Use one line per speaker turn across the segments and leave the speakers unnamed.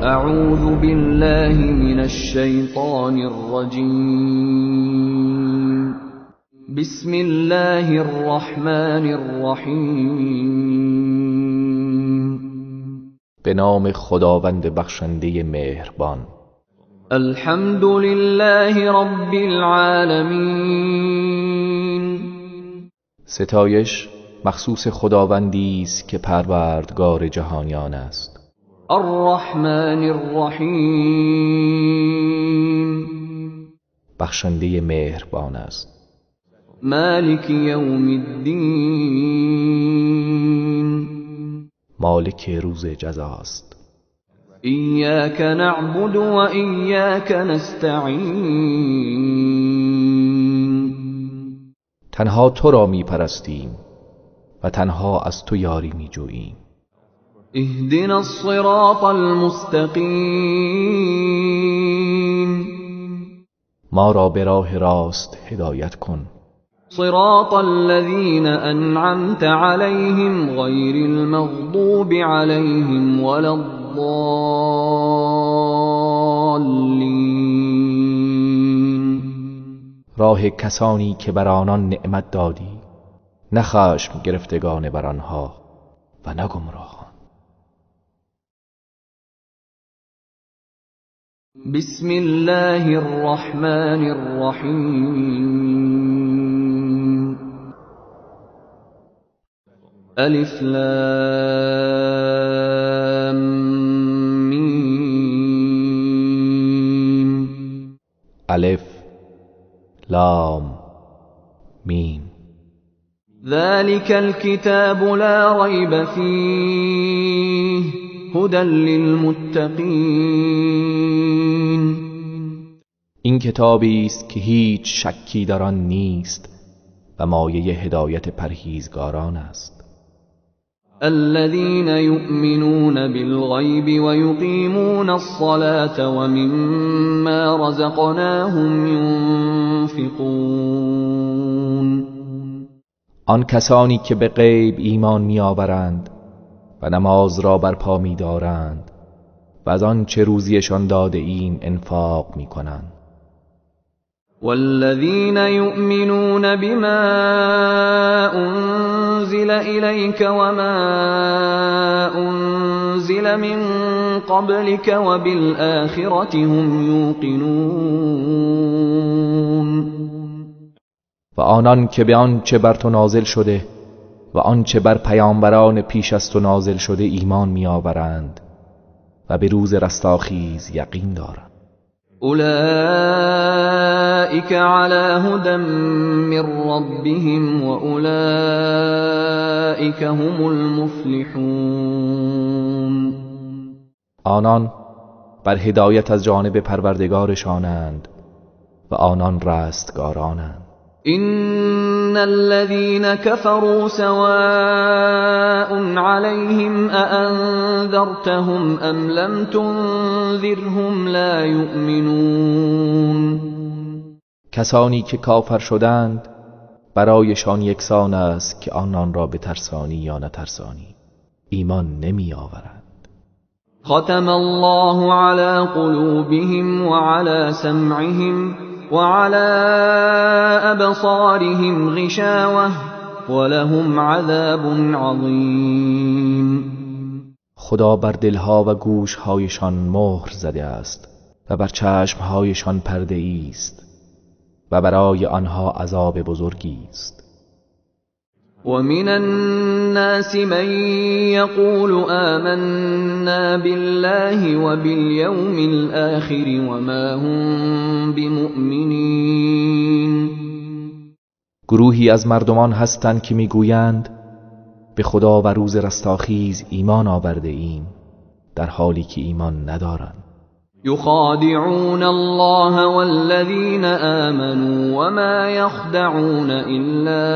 اعوذ بالله من الشیطان الرجیم. بسم الله الرحمن الرحیم.
به نام خداوند بخشنده مهربان.
الحمد لله رب العالمین.
ستایش مخصوص خداوندی است که پروردگار جهانیان است.
الرحمن الرحیم.
بخشنده مهربان است.
مالک یوم الدین.
مالک روز جزاست.
ایاک نعبد و ایاک نستعین.
تنها تو را می پرستیم و تنها از تو یاری می جوییم.
اهدنا الصراط المستقیم.
ما را به راه راست هدایت کن.
صراط الذین انعمت علیهم غیر المغضوب علیهم ولا الضالین.
راه کسانی که بر آنان نعمت دادی، نه خشم گرفتگان بر آنها و نه گمراهان.
بسم الله الرحمن الرحیم. الف لام میم.
الف لام میم.
ذلك الكتاب لا ریب فیه هدى للمتقین.
این کتابی است که هیچ شکی در آن نیست و مایه هدایت پرهیزگاران است.
الذين يؤمنون بالغیب ويقیمون الصلاة ومما رزقناهم ينفقون.
آن کسانی که به غیب ایمان می‌آورند و نماز را برپا می‌دارند و از آنچه روزیشان داده ایم انفاق می‌کنند.
والذین یؤمنون بما انزل الیک وما انزل من قبلک وبالآخرة هم یوقنون.
و آنان که به آنچه بر تو نازل شده و آنچه بر پیامبران پیش از تو نازل شده ایمان می‌آورند و به روز رستاخیز یقین دارند.
اولئک علی هدی من ربهم و اولئک هم المفلحون.
آنان بر هدایت از جانب پروردگارشانند و آنان رستگارانند.
ان الذين كفروا سواء عليهم أأنذرتهم أم لم تنذرهم لا يؤمنون.
کسانی که کافر شدند برایشان یکسان است که آنان را بترسانی یا نترسانی، ایمان نمی آورند.
ختم الله على قلوبهم وعلى سمعهم وعلى أبصارهم غشاوة ولهم عذاب عظیم.
خدا بر دلها و گوشهایشان مهر زده است و بر چشمهایشان پرده است و برای آنها عذاب بزرگی است.
ومن الناس من يقول آمنا بالله وباليوم الآخر وما هم بمؤمنین.
گروهی از مردمان هستند که میگویند به خدا و روز رستاخیز ایمان آورده ایم، در حالی که ایمان ندارند.
یخادعون الله والذین آمنوا وما یخدعون الا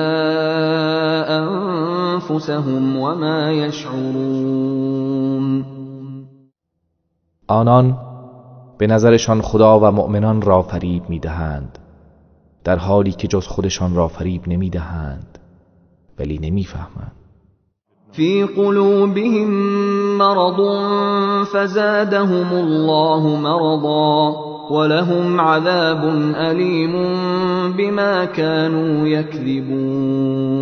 انفسهم وما یشعرون.
آنان به نظرشان خدا و مؤمنان را فریب میدهند، در حالی که جز خودشان را فریب نمیدهند، ولی نمیفهمند.
فی قلوبهم مرض فزادهم الله مرضا ولهم عذاب أليم بما كانوا يكذبون.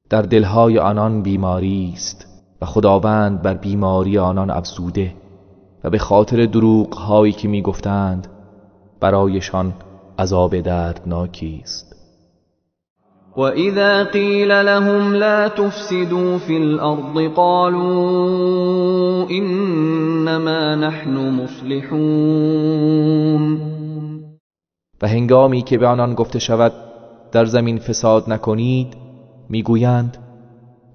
در دلهای آنان بیماری است و خداوند بر بیماری آنان افزوده و به خاطر دروغ هایی که میگفتند برایشان عذاب دردناکی است.
وَإِذَا قِيلَ لَهُمْ لَا تُفْسِدُوا فِي الْأَرْضِ قَالُوا إِنَّمَا نَحْنُ مُصْلِحُونَ.
و هنگامی که به آنان گفته شود در زمین فساد نکنید، میگویند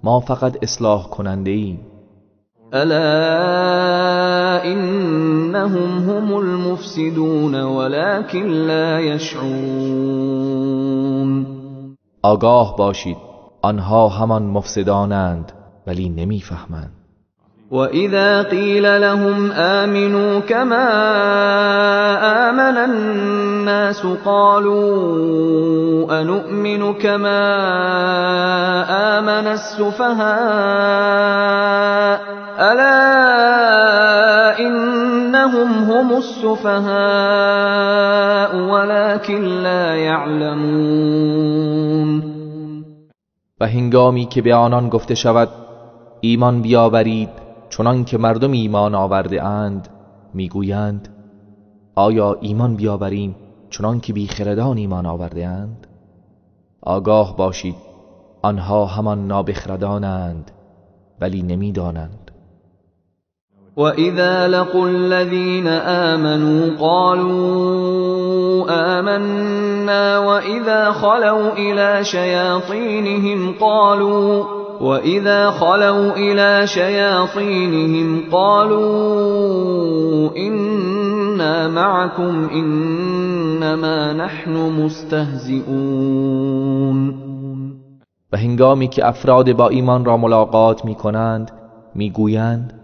ما فقط اصلاح کننده ایم.
أَلَا إِنَّهُمْ هُمُ الْمُفْسِدُونَ وَلَكِنْ لَا يَشْعُرُونَ.
آگاه باشید آنها همان مفسدانند ولی نمیفهمند.
وَإِذَا قِيلَ لَهُمْ آمِنُوا كَمَا آمَنَ النَّاسُ قَالُوا أَنُؤْمِنُ كَمَا آمَنَ السُّفَهَاءُ أَلَا إِنَّهُمْ هُمُ السُّفَهَاءُ وَلَكِنْ لَا يَعْلَمُونَ.
و هنگامی که به آنان گفته شود ایمان بیاورید چنان که مردم ایمان آورده اند، میگویند آیا ایمان بیاوریم چنان که بیخردان ایمان آورده اند؟ آگاه باشید آنها همان نابخردانند ولی نمیدانند.
وَإِذَا لَقُوا الَّذِينَ آمَنُوا قَالُوا آمَنَّا وَإِذَا خَلَوْا إِلَى شَيَاطِينِهِمْ قَالُوا إِنَّا مَعَكُمْ إِنَّمَا نَحْنُ مُسْتَهْزِئُونَ.
و هنگامی که افراد با ایمان را ملاقات می کنند می گویند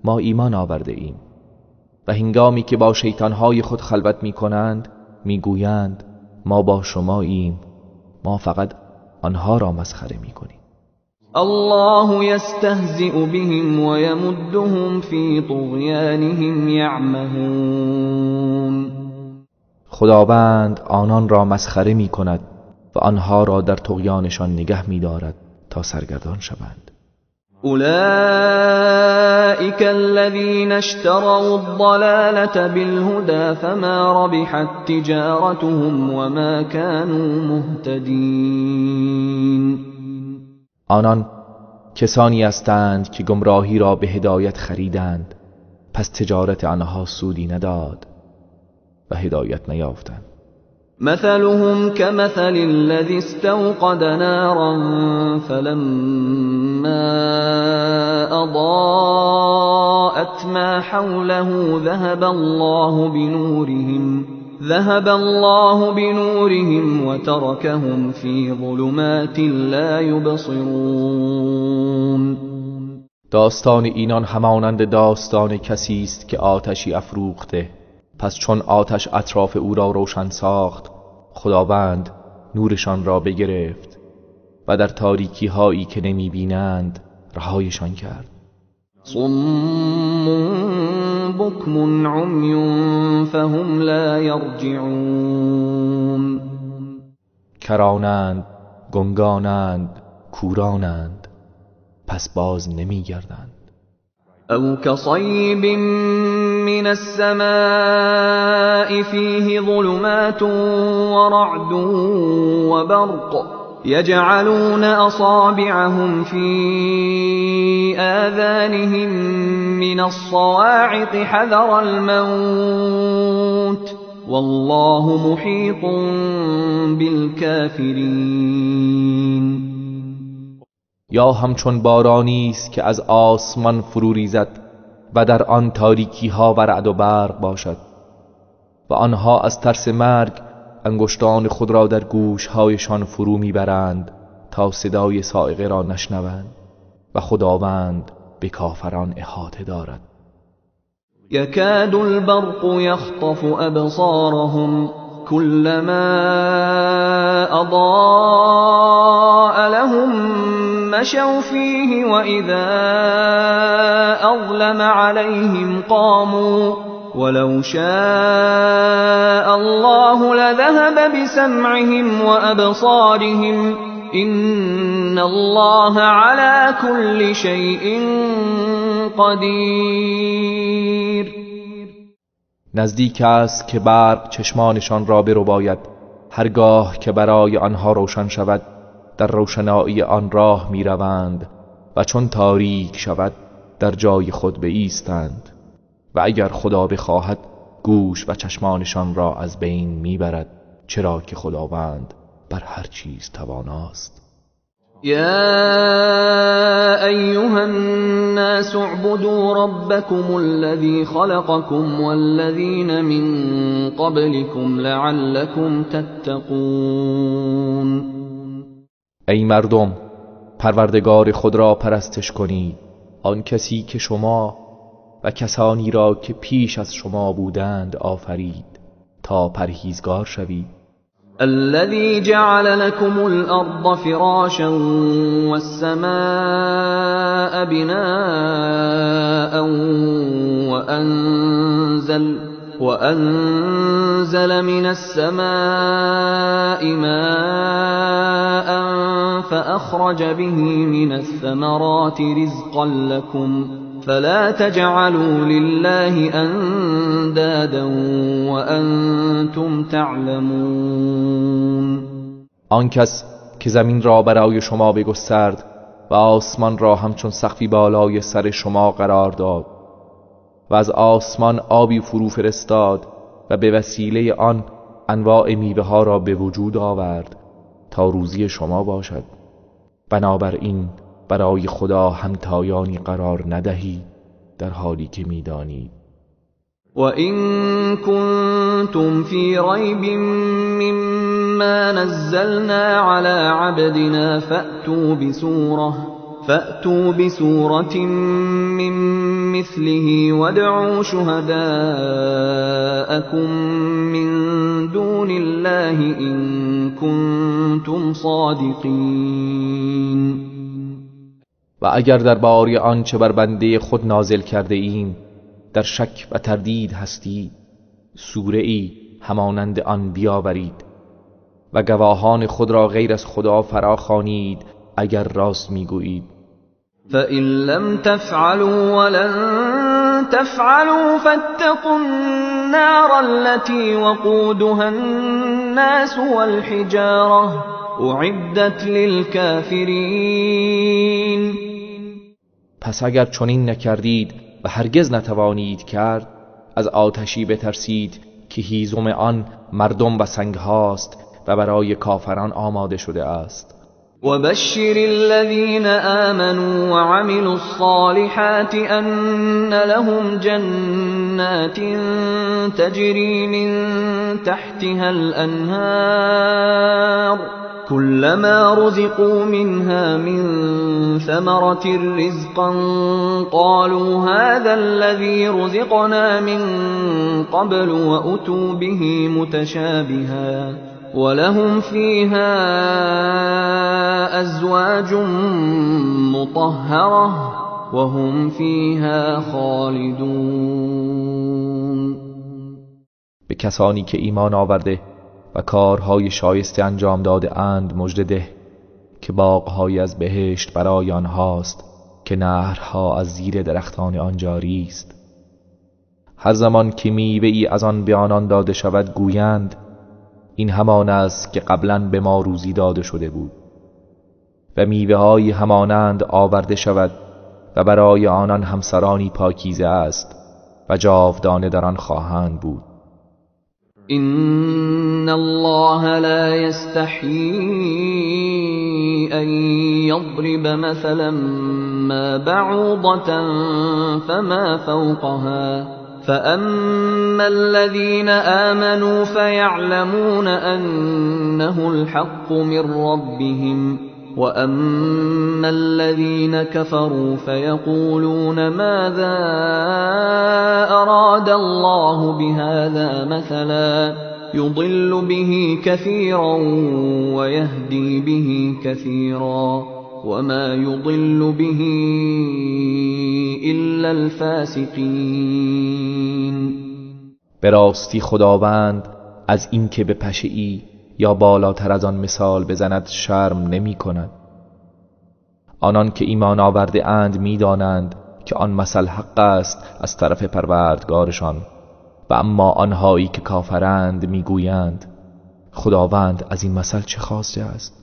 ما ایمان آورده ایم، و هنگامی که با شیطانهای خود خلوت می کنند می گویند ما با شما ایم، ما فقط آنها را مسخره می کنیم.
الله یستهزئ بهم ویمدهم فی طغیانهم یعمهون.
خداوند آنان را مسخره می کند و آنها را در طغیانشان نگه می دارد تا سرگردان شوند.
اولئک الذین اشتروا الضلالة بالهدى فما ربحت تجارتهم وما كانوا مهتدین.
آنان کسانی هستند که گمراهی را به هدایت خریدند، پس تجارت آنها سودی نداد و هدایت نیافتند.
مثلهم كمثل الذي استوقد نارا فلما أضاءت ما حوله ذهب الله بنورهم وتركهم في ظلمات لا يبصرون.
داستان اینان همانند داستان کسی است که آتشی افروخته، پس چون آتش اطراف او را روشن ساخت، خداوند نورشان را بگرفت و در تاریکی هایی که نمی بینند رهایشان کرد.
صم بکم عمی فهم لا یرجعون.
کرانند، گنگانند، کورانند، پس باز نمی گردند.
او كصيب من السماء فيه ظلمات ورعد وبرق يجعلون أصابعهم في آذانهم من الصواعق حذر الموت والله محيط بالكافرين.
یا همچون بارانی است که از آسمان فرو ریزد و در آن تاریکی ها و رعد و برق باشد و آنها از ترس مرگ انگشتان خود را در گوشهایشان فرو میبرند تا صدای صاعقه را نشنوند و خداوند به کافران احاطه دارد.
یکاد البرق یخطف ابصارهم كلما اضاء لهم مشوا فيه وإذا أظلم عليهم قاموا ولو شاء الله لذهب بسمعهم وأبصارهم إن الله على كل شيء قدیر.
نزدیک است که برق چشمانشان را برباید، هرگاه که برای آنها روشن شود در روشنایی آن راه می روند و چون تاریک شود در جای خود بایستند و اگر خدا بخواهد گوش و چشمانشان را از بین می برد، چرا که خداوند بر هر چیز تواناست.
یا ایها الناس اعبدوا ربکم الذی خلقکم والذین من قبلکم لعلکم تتقون.
ای مردم، پروردگار خود را پرستش کنید، آن کسی که شما و کسانی را که پیش از شما بودند آفرید، تا پرهیزگار شوید.
الذي جعل لكم الأرض فراشا والسماء بناء وأنزل من السماء ماء فأخرج به من الثمرات رزقا لكم فلا تجعلوا لله اندادا وانتم تعلمون.
آن کس که زمین را برای شما بگسترد و آسمان را همچون سقفی بالای سر شما قرار داد و از آسمان آبی فرو فرستاد و به وسیله آن انواع میوه ها را به وجود آورد تا روزی شما باشد، بنابراین برای خدا همتایانی قرار ندهید در حالی که میدانید.
و این کنتم فی ریب مما نزلنا علی عبدنا فأتوا بسورة من مثله وادعوا شهداءكم من دون الله إن كنتم صادقین.
و اگر درباره آنچه بر بنده خود نازل کرده ایم در شک و تردید هستید، سوره ای همانند آن بیاورید و گواهان خود را غیر از خدا فراخوانید اگر راست میگویید.
فَإِن لَّمْ تَفْعَلُوا وَلَن تَفْعَلُوا فَاتَّقُوا النَّارَ الَّتِي وَقُودُهَا النَّاسُ وَالْحِجَارَةُ أُعِدَّتْ لِلْكَافِرِينَ.
پس اگر چنین نکردید و هرگز نتوانید کرد، از آتشی بترسید که هیزم آن مردم و سنگ هاست و برای کافران آماده شده است.
وبشر الذين آمنوا وعملوا الصالحات أن لهم جنات تجري من تحتها الأنهار كلما رزقوا منها من ثمرة رزقا قالوا هذا الذي رزقنا من قبل وأتوا به متشابها ولهم فيها أزواج مطهرة وهم فيها خالدون.
به کسانی که ایمان آورده و کارهای شایسته انجام داده اند مژده ده که باغ‌های از بهشت برای آنهاست که نهرها از زیر درختان آن جاری است. هر زمان که میوه‌ای از آن به آنان داده شود گویند این همان است که قبلا به ما روزی داده شده بود، و میوه‌های همانند آورده شود و برای آنان همسرانی پاکیزه است و جاودانه در آن خواهند بود.
إن الله لا يستحيي أن يضرب مثلا ما بعوضة فما فوقها فأما الذين آمنوا فيعلمون أنه الحق من ربهم وأما الذين كفروا فيقولون ماذا أراد الله بهذا مثلا يضل به كثيرا ويهدي به كثيرا وما يضل به إلا الفاسقين.
به راستی خداوند از اینکه به پشه‌ای یا بالاتر از آن مثال بزند شرم نمی کند. آنان که ایمان آورده اند می دانند که آن مثل حق است از طرف پروردگارشان، و اما آنهایی که کافرند میگویند خداوند از این مثل چه خواسته است؟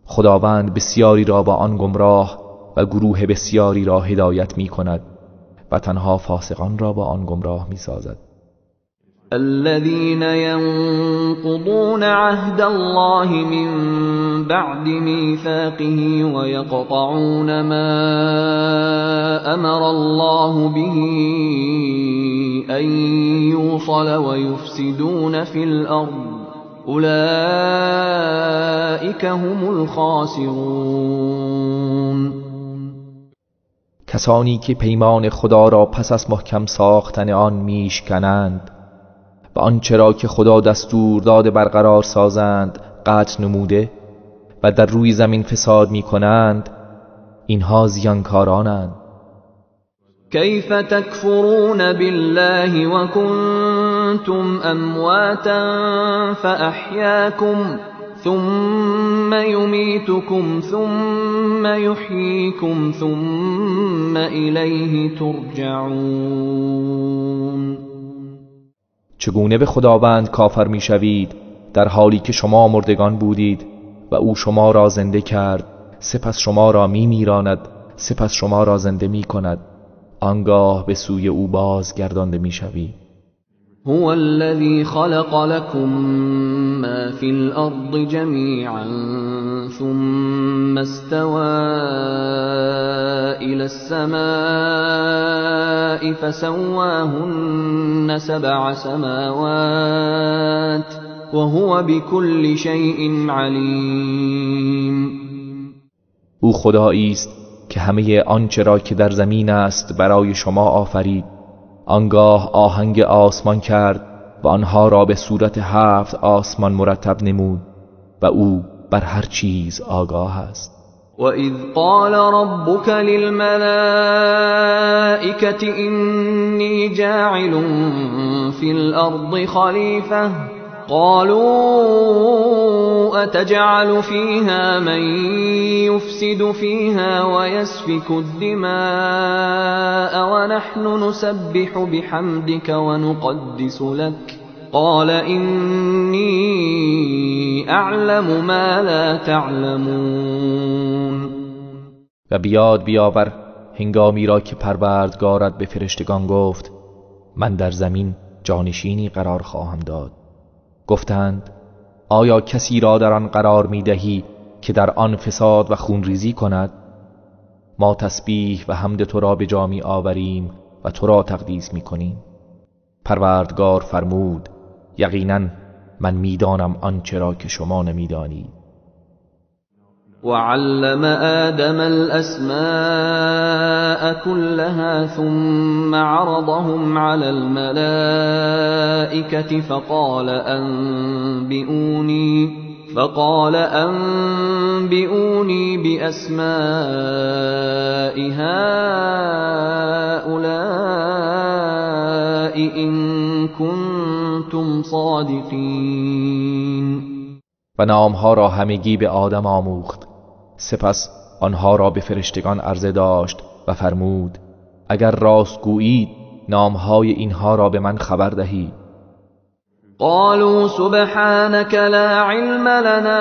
خداوند بسیاری را با آن گمراه و گروه بسیاری را هدایت می کند و تنها فاسقان را با آن گمراه می سازد.
الذين ينقضون عهد الله من بعد ميثاقه ويقطعون ما أمر الله به أن يوصل ويفسدون في الأرض أولئك هم الخاسرون.
کسانی که پیمان خدا را پس از محکم ساختن آن میشکنند و آنچه را که خدا دستور داده برقرار سازند قطع نموده و در روی زمین فساد می کنند، اینها زیانکارانند.
کیف تکفرون بالله وکنتم امواتا فاحیاکم ثم یمیتکم ثم یحییکم ثم الیه ترجعون.
چگونه به خداوند کافر میشوید در حالی که شما مردگان بودید و او شما را زنده کرد، سپس شما را میمیراند، سپس شما را زنده میکند، آنگاه به سوی او بازگردانده میشوید.
هو الذی خلق لكم ما فی الارض جمیعا ثم استوى الى السماء فسواهن سبع سماوات وهو بكل شیء علیم.
او خدایی است که همه آنچه را که در زمین است برای شما آفرید، آنگاه آهنگ آسمان کرد و آنها را به صورت 7 آسمان مرتب نمود و او بر هر چیز آگاه است.
و اذ قال ربک للملائکة انی جاعل فی الارض خلیفة قالوا أتجعل فيها من يفسد فيها ويسفك الدماء ونحن نسبح بحمدك ونقدس لك قال إني أعلم ما لا تعلمون.
و بیاد بیاور هنگامی را که پروردگارت به فرشتگان گفت من در زمین جانشینی قرار خواهم داد. گفتند آیا کسی را در آن قرار می دهی که در آن فساد و خونریزی کند؟ ما تسبیح و حمد تو را به جا می آوریم و تو را تقدیس می کنیم. پروردگار فرمود یقینا من می دانم آنچه را که شما نمی دانید.
وعلم آدم الأسماء كلها ثم عرضهم على الملائكة فقال أنبئوني بأسماء هؤلاء إن كنتم صادقين.
و نامها را همگی به آدم آموخت، سپس آنها را به فرشتگان عرضه داشت و فرمود اگر راست گویید نامهای اینها را به من خبر دهید.
قالوا سبحانك لا علم لنا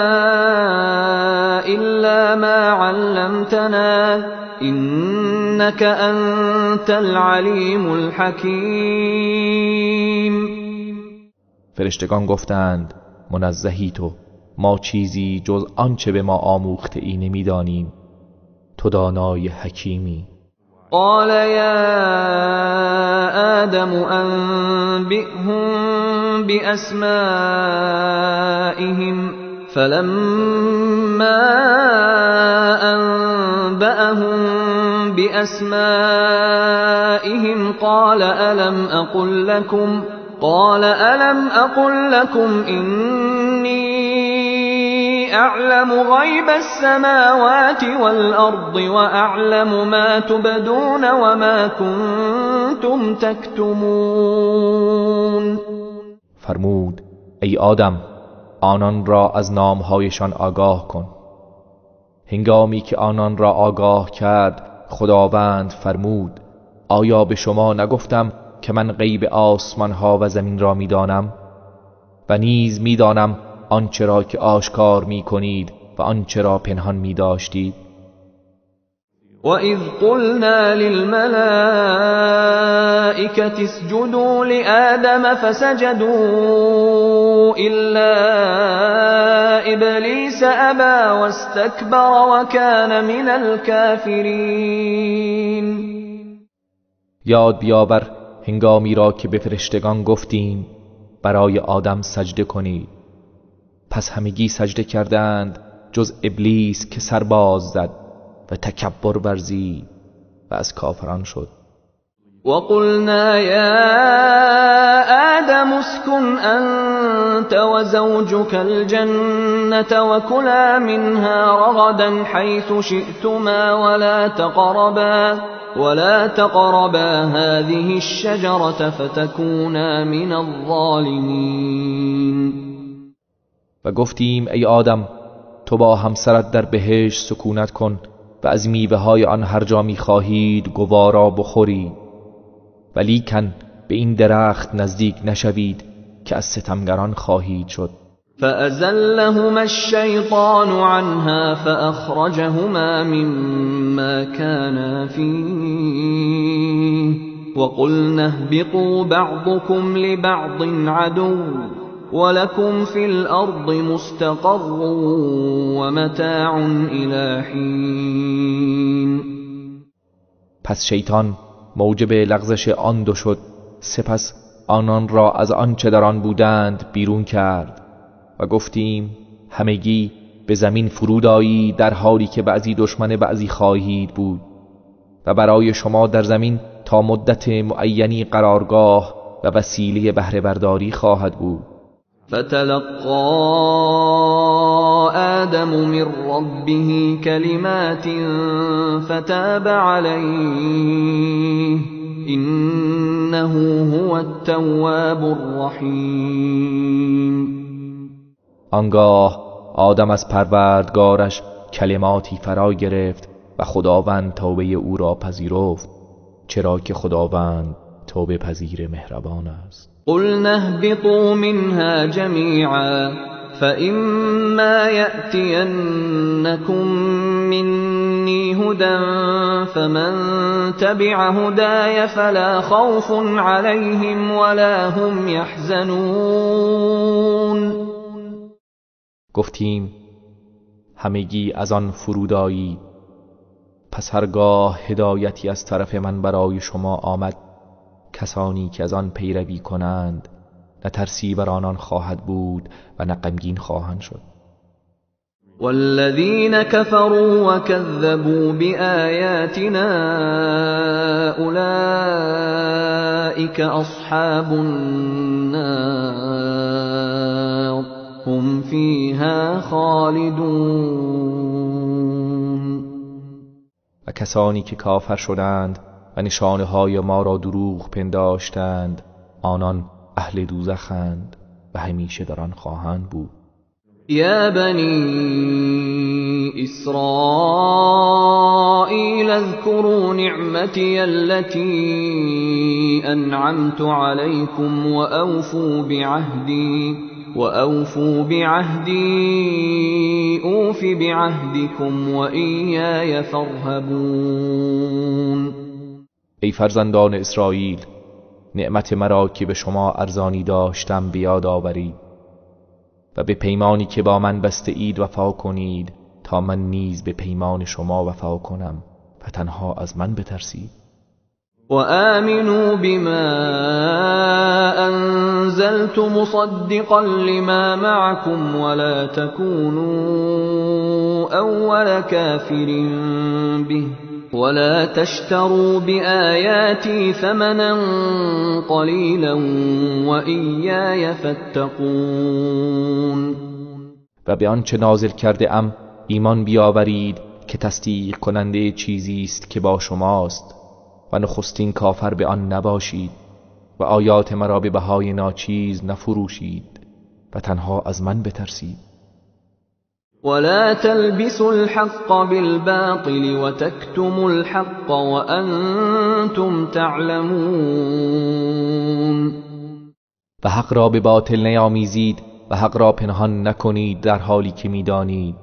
إلا ما علمتنا إنك أنت العلیم الحکیم.
فرشتگان گفتند منزهی تو، ما چیزی جز آنچه به ما آموخته ای نمیدانیم، تو دانای حکیمی.
قال یا آدم انبئهم بأسمائهم فلما أنبأهم بأسمائهم قال ألم أقل لكم إني أعلم غيب السماوات والأرض وأعلم ما تبدون وما كنتم تكتمون.
فرمود ای آدم، آنان را از نامهایشان آگاه کن. هنگامی که آنان را آگاه کرد، خداوند فرمود آیا به شما نگفتم که من غیب آسمان ها و زمین را میدانم و نیز میدانم آنچه را که آشکار میکنید و آنچه را پنهان میداشتید؟
وَإِذْ قُلْنَا لِلْمَلَائِكَةِ اسْجُدُوا لِآدَمَ فَسَجَدُوا إِلَّا إِبْلِيسَ أَبَى وَاسْتَكْبَرَ وَكَانَ مِنَ الْكَافِرِينَ.
یاد بیاور هنگامی را که به فرشتگان گفتیم برای آدم سجده کنید، پس همگی سجده کردند جز ابلیس که سر باز زد و تکبر ورزید و از کافران شد.
وقلنا یا آدم اسكن انت وزوجك الجنة وكلا منها رغدا حيث شئتما ولا تقربا هذه الشجرة فتكونا من الظالمین.
و گفتیم ای آدم، تو با همسرت در بهشت سکونت کن و از میوه های آن هر جا میخواهید گوارا بخورید، ولیکن به این درخت نزدیک نشوید که از ستمگران خواهید شد.
فأزلهما الشیطان عنها فأخرجهما مما كانا فیه وقلنا اهبطوا بعضكم لبعض عدو ولكم في الأرض مستقر ومتاع إلى حين.
پس شیطان موجب لغزش آن دو شد، سپس آنان را از آنچه در آن بودند بیرون کرد و گفتیم همگی به زمین فرود آیید در حالی که بعضی دشمن بعضی خواهید بود و برای شما در زمین تا مدت معینی قرارگاه و وسیله بهره برداری خواهد بود.
فتلقى آدم من ربه كلمات فتاب عليه إنه هو التواب الرحیم.
آنگاه آدم از پروردگارش کلماتی فرا گرفت و خداوند توبه او را پذیرفت، چرا که خداوند توبه پذیر مهربان است.
قلنا اهبطوا منها جميعا فإما يأتينكم مني هدى فمن تبع هداي فلا خوف عليهم ولا هم يحزنون.
گفتیم همگی از آن فرود آیید، پس هرگاه هدایتی از طرف من برای شما آمد، کسانی که از آن پیروی کنند نه ترسی بر آنان خواهد بود و نه غمگین خواهند شد.
والذین كفروا وكذبوا بآیاتنا اولئک اصحاب النار هم فیها خالدون.
و کسانی که کافر شدند و نشانه های ما را دروغ پنداشتند، آنان اهل دوزخند و همیشه در آن خواهند بود.
یا بنی اسرائیل اذکروا نعمتی التي انعمت علیکم وأوفوا بعهدی اوف بعهدکم وإیای فارهبون.
ای فرزندان اسرائیل، نعمت مرا که به شما ارزانی داشتم بیاد آورید و به پیمانی که با من بسته اید وفا کنید تا من نیز به پیمان شما وفا کنم و تنها از من بترسید.
وآمنوا بما أنزلت مصدقا لما معكم ولا تكونوا أول كافر به ولا تشتروا بآياتي ثمنا قليلا وإياي فاتقون.
و به آنچه نازل کرده ام ایمان بیاورید که تصدیق کننده چیزی است که با شماست و نخستین کافر به آن نباشید و آیات مرا به بهای ناچیز نفروشید و تنها از من بترسید.
ولا تلبسوا الحق بالباطل وتكتموا الحق وأنتم تعلمون.
و حق را به باطل نیامیزید و حق را پنهان نکنید در حالی که میدانید.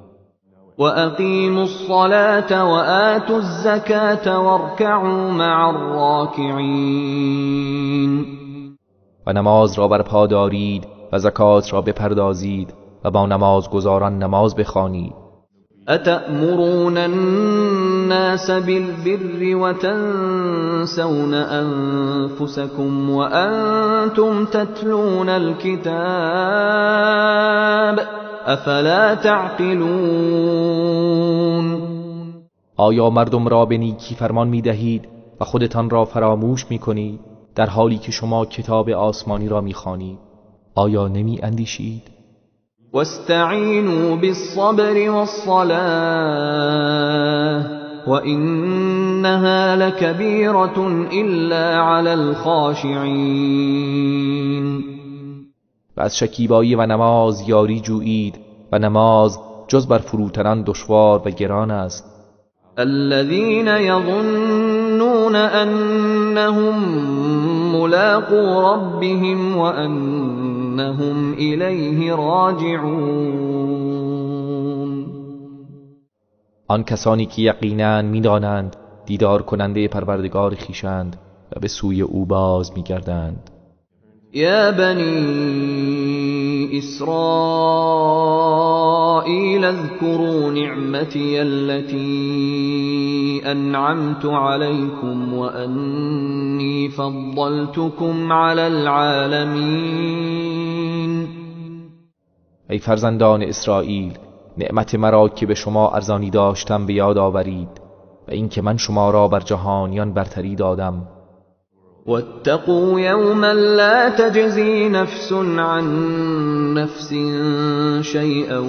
وأقیموا الصلاة وآتوا الزکاة وارکعوا مع الراکعین.
و نماز را برپا دارید و زکات را بپردازید و با نمازگزاران نماز بخوانید.
اتأمرون الناس بالبر وتنسون انفسكم وانتم تتلون الكتاب افلا تعقلون.
آیا مردم را به نیکی فرمان می‌دهید و خودتان را فراموش می‌کنید در حالی که شما کتاب آسمانی را می‌خوانید؟ آیا نمی اندیشید؟
واستعینوا بالصبر والصلاة وإنها لكبيرة إلا على الخاشعین.
و از شکیبایی و نماز یاری جویید و نماز جز بر فروتنان دشوار و گران است.
الذين يظنون أنهم ملاقو ربهم وأنهم إليه راجعون.
آن کسانی که یقینا می‌دانند دیدار کننده پروردگار خویشند و به سوی او باز می‌گردند.
یا بنی اسرائیل اذكروا نعمتی التي انعمت عليكم وانی فضلتكم على العالمین.
ای فرزندان اسرائیل، نعمت مرا که به شما ارزانی داشتم به یاد آورید و اینکه من شما را بر جهانیان برتری دادم.
واتقوا یوما لا تجزی نفس عن نفس شیئا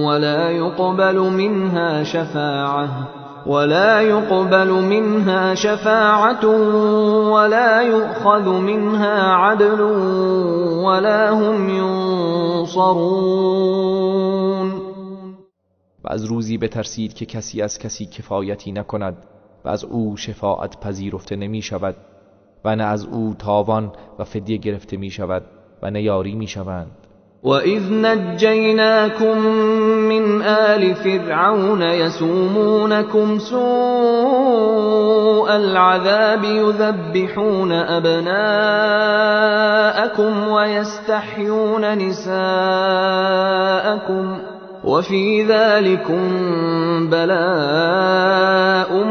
ولا يقبل منها شفاعة ولا يؤخذ منها عدل ولا هم ينصرون.
و از روزی بترسید که کسی از کسی کفایتی نکند و از او شفاعت پذیرفته نمی شود و نه از او تاوان و فدیه گرفته می شود و نه یاری می شوند.
وَإِذْ نَجَّيْنَاكُمْ مِنْ آلِ فِرْعَوْنَ يَسُومُونَكُمْ سُوءَ الْعَذَابِ يُذَبِّحُونَ أَبْنَاءَكُمْ وَيَسْتَحْيُونَ نِسَاءَكُمْ وَفِي ذَلِكُمْ بَلَاءٌ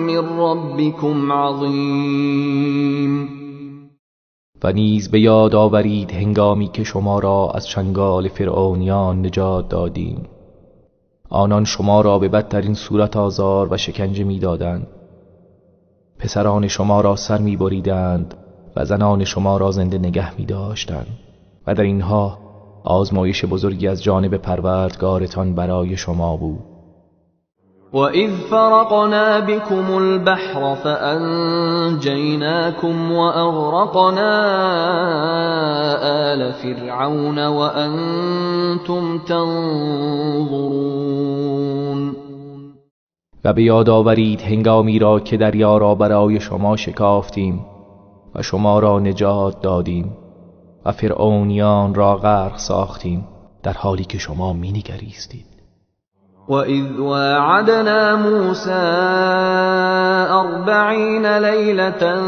مِّن رَّبِّكُمْ عَظِيمٌ.
و نیز به یاد آورید هنگامی که شما را از چنگال فرعونیان نجات دادیم. آنان شما را به بدترین صورت آزار و شکنجه می‌دادند. پسران شما را سر می‌بریدند و زنان شما را زنده نگه می‌داشتند و در اینها آزمایش بزرگی از جانب پروردگارتان برای شما بود.
وَإِذْ فَرَقْنَا بِكُمُ الْبَحْرَ فَأَنْجَيْنَاكُمْ وَأَغْرَقْنَا آلَ فِرْعَوْنَ وَأَنْتُمْ تَنْظُرُونَ.
و به یاد آورید هنگامی را که دریا را برای شما شکافتیم و شما را نجات دادیم و فرعونیان را غرق ساختیم در حالی که شما مینگریستید.
وَإِذْ وَاعَدْنَا مُوسَى 40 لَيْلَةً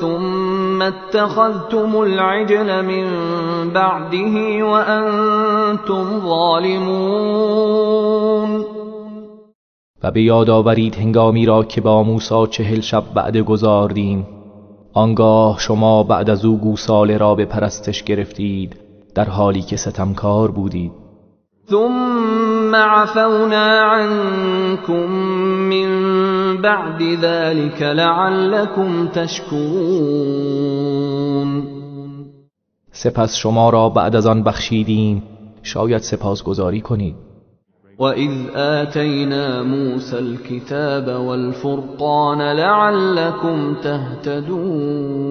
ثُمَّ اتَّخَذْتُمُ الْعِجْلَ مِنْ بَعْدِهِ وَأَنْتُمْ ظَالِمُونَ.
و به یاد آورید هنگامی را که با موسی 40 شب وعده گذاردیم، آنگاه شما بعد از او گوساله را به پرستش گرفتید در حالی که ستمکار بودید.
ثم عفونا عنكم من بعد ذلك لعلكم تشكرون.
سپس شما را بعد از آن بخشیدیم شاید سپاسگزاری کنید.
وَإِذْ آتَيْنَا مُوسَى الْكِتَابَ وَالْفُرْقَانَ لَعَلَّكُمْ تَهْتَدُونَ.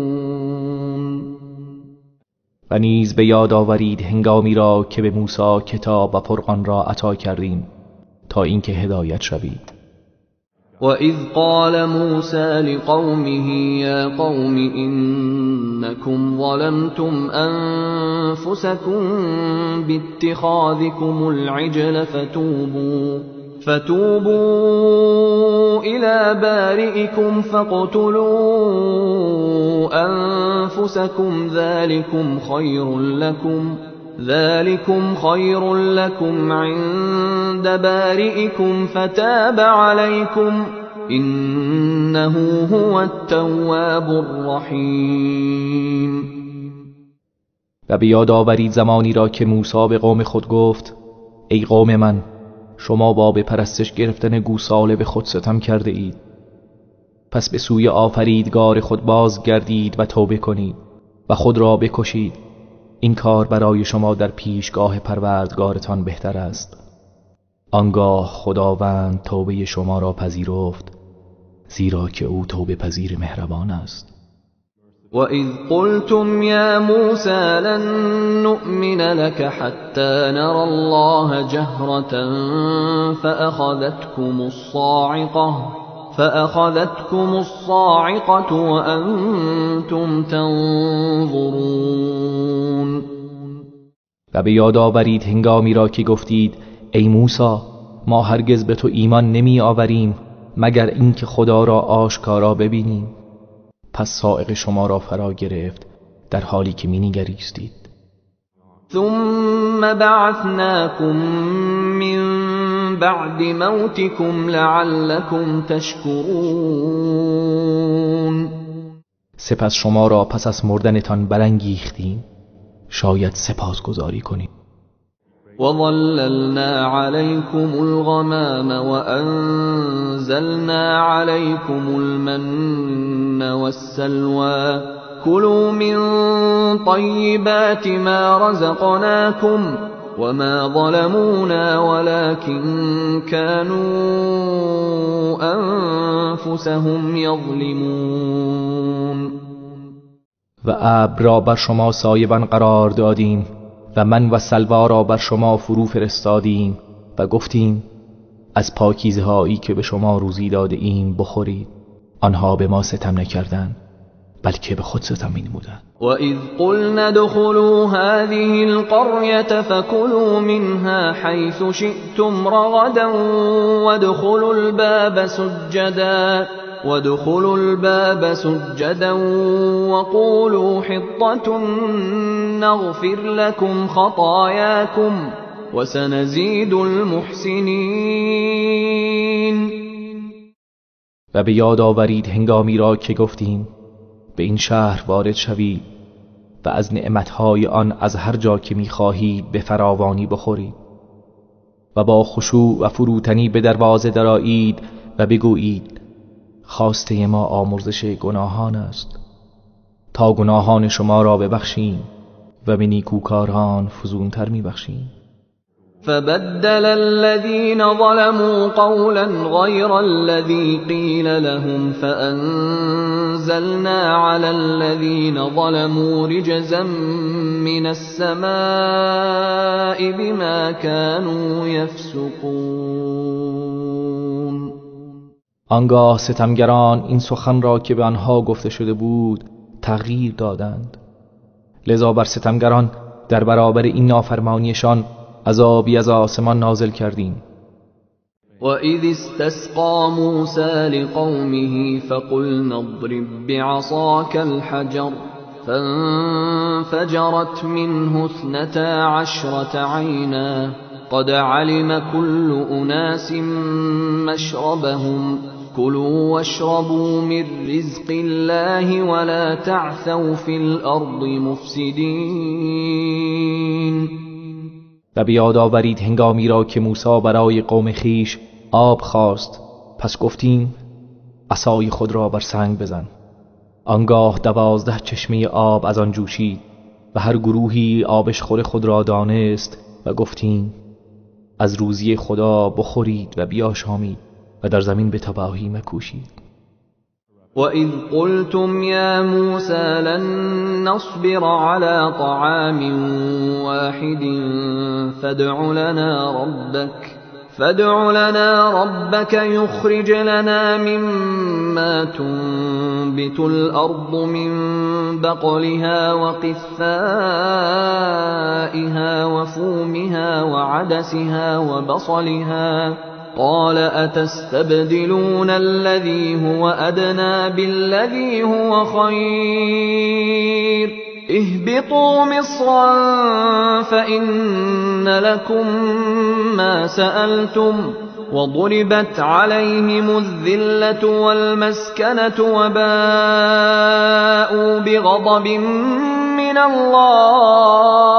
و نیز به یاد آورید هنگامی را که به موسی کتاب و فرقان را عطا کردیم تا اینکه هدایت شوید.
وَإِذْ قَالَ مُوسَى لِقَوْمِهِ يَا قَوْمِ إِنَّكُمْ ظَلَمْتُمْ أَنفُسَكُمْ بِاتِّخَاذِكُمُ الْعِجْلَ فَتُوبُوا إِلَى بَارِئِكُمْ فَاقْتُلُوا أَنفُسَكُمْ ذَلِكُمْ خَيْرٌ لَكُمْ عِندَ بَارِئِكُمْ فَتَابَ عَلَيْكُمْ إِنَّهُ هُوَ التَّوَّابُ الرَّحِيمُ.
و به یاد آورید زمانی را که موسی به قوم خود گفت ای قوم من، شما با به پرستش گرفتن گوساله به خود ستم کرده اید، پس به سوی آفریدگار خود بازگردید و توبه کنید و خود را بکشید. این کار برای شما در پیشگاه پروردگارتان بهتر است. آنگاه خداوند توبه شما را پذیرفت، زیرا که او توبه پذیر مهربان است.
وَإِذْ قُلْتُمْ يَا مُوسَى لَن نُّؤْمِنَ لَكَ حَتَّى نَرَى اللَّهَ جَهْرَةً فَأَخَذَتْكُمُ الصَّاعِقَةُ وَأَنْتُمْ تَنظُرُونَ.
و به یاد آورید هنگامی را که گفتید ای موسی، ما هرگز به تو ایمان نمی آوریم مگر اینکه خدا را آشکارا ببینیم. پس صاعقه شما را فرا گرفت در حالی که می نگریستید.
ثم بعثناکم من بعد موتکم لعلکم تشکرون.
سپس شما را پس از مردنتان برانگیختیم، شاید سپاسگزاری کنید.
وظللنا عليكم الغمام وأنزلنا عليكم المن والسلوى كلوا من طيبات ما رزقناكم وما ظلمونا ولكن كانوا أنفسهم يظلمون.
و ابر را بر شما سایبان قرار دادیم و من و سلوا را بر شما فرو فرستادیم و گفتیم از پاکیزه هایی که به شما روزی داده ایم بخورید. آنها به ما ستم نکردند، بلکه به خود ستم می‌نمودند.
وَإِذْ قُلْنَا ادْخُلُوا هَذِهِ الْقَرْيَةَ فَكُلُوا مِنْهَا حَيْثُ شِئْتُمْ رَغَدًا وَادْخُلُوا الْبَابَ سُجَّدًا وَقُولُوا حِطَّةٌ نَغْفِرْ لَكُمْ خَطَايَاكُمْ وَسَنَزِيدُ الْمُحْسِنِينَ.
و به یاد آورید هنگامی را که گفتیم به این شهر وارد شوید و از نعمتهای آن از هر جا که می‌خواهید به فراوانی بخورید و با خشوع و فروتنی به دروازه درآیید و بگویید خواسته ما آمرزش گناهان است تا گناهان شما را ببخشیم و به نیکوکاران فزونتر میبخشیم.
فبدل الذين ظلموا قولا غير الذي قيل لهم فأنزلنا على الذين ظلموا رجزا من السماء بما كانوا يفسقون.
آنگاه ستمگران این سخن را که به آنها گفته شده بود تغییر دادند، لذا بر ستمگران در برابر این نافرمانیشان عذابی از آسمان نازل کردیم.
وَإِذِ اسْتَسْقَى مُوسَى لِقَوْمِهِ فَقُلْنَا اضْرِب بِّعَصَاكَ الْحَجَرَ فَانفَجَرَتْ مِنْهُ 12 عَيْنًا قَدْ عَلِمَ كُلُّ أُنَاسٍ مَّشْرَبَهُمْ كُلُوا وَاشْرَبُوا مِن رِّزْقِ اللَّهِ وَلَا تَعْثَوْا فِي الْأَرْضِ مُفْسِدِينَ.
و بیاد آورید هنگامی را که موسی برای قوم خیش آب خواست، پس گفتیم عصای خود را بر سنگ بزن. آنگاه 12 چشمه آب از آن جوشید و هر گروهی آبشخور خود را دانست و گفتیم از روزی خدا بخورید و بیاشامید و در زمین به تباهی مکوشید.
وَإِذْ قُلْتُمْ يَا مُوسَى لَن نَّصْبِرَ عَلَى طَعَامٍ وَاحِدٍ فَادْعُ لَنَا رَبَّكَ يُخْرِجْ لَنَا مِمَّا تُنبِتُ الْأَرْضُ مِنْ بَقْلِهَا وَقِثَّائِهَا وَفُومِهَا وَعَدَسِهَا وَبَصَلِهَا قَالَ أَتَسْتَبْدِلُونَ الَّذِي هُوَ أَدْنَىٰ بِالَّذِي هُوَ خَيْرٌ اهْبِطُوا مِصْرًا فَإِنَّ لَكُم مَّا سَأَلْتُمْ وَضُرِبَتْ عَلَيْهِمُ الذِّلَّةُ وَالْمَسْكَنَةُ وَبَاءُوا بِغَضَبٍ مِّنَ اللَّهِ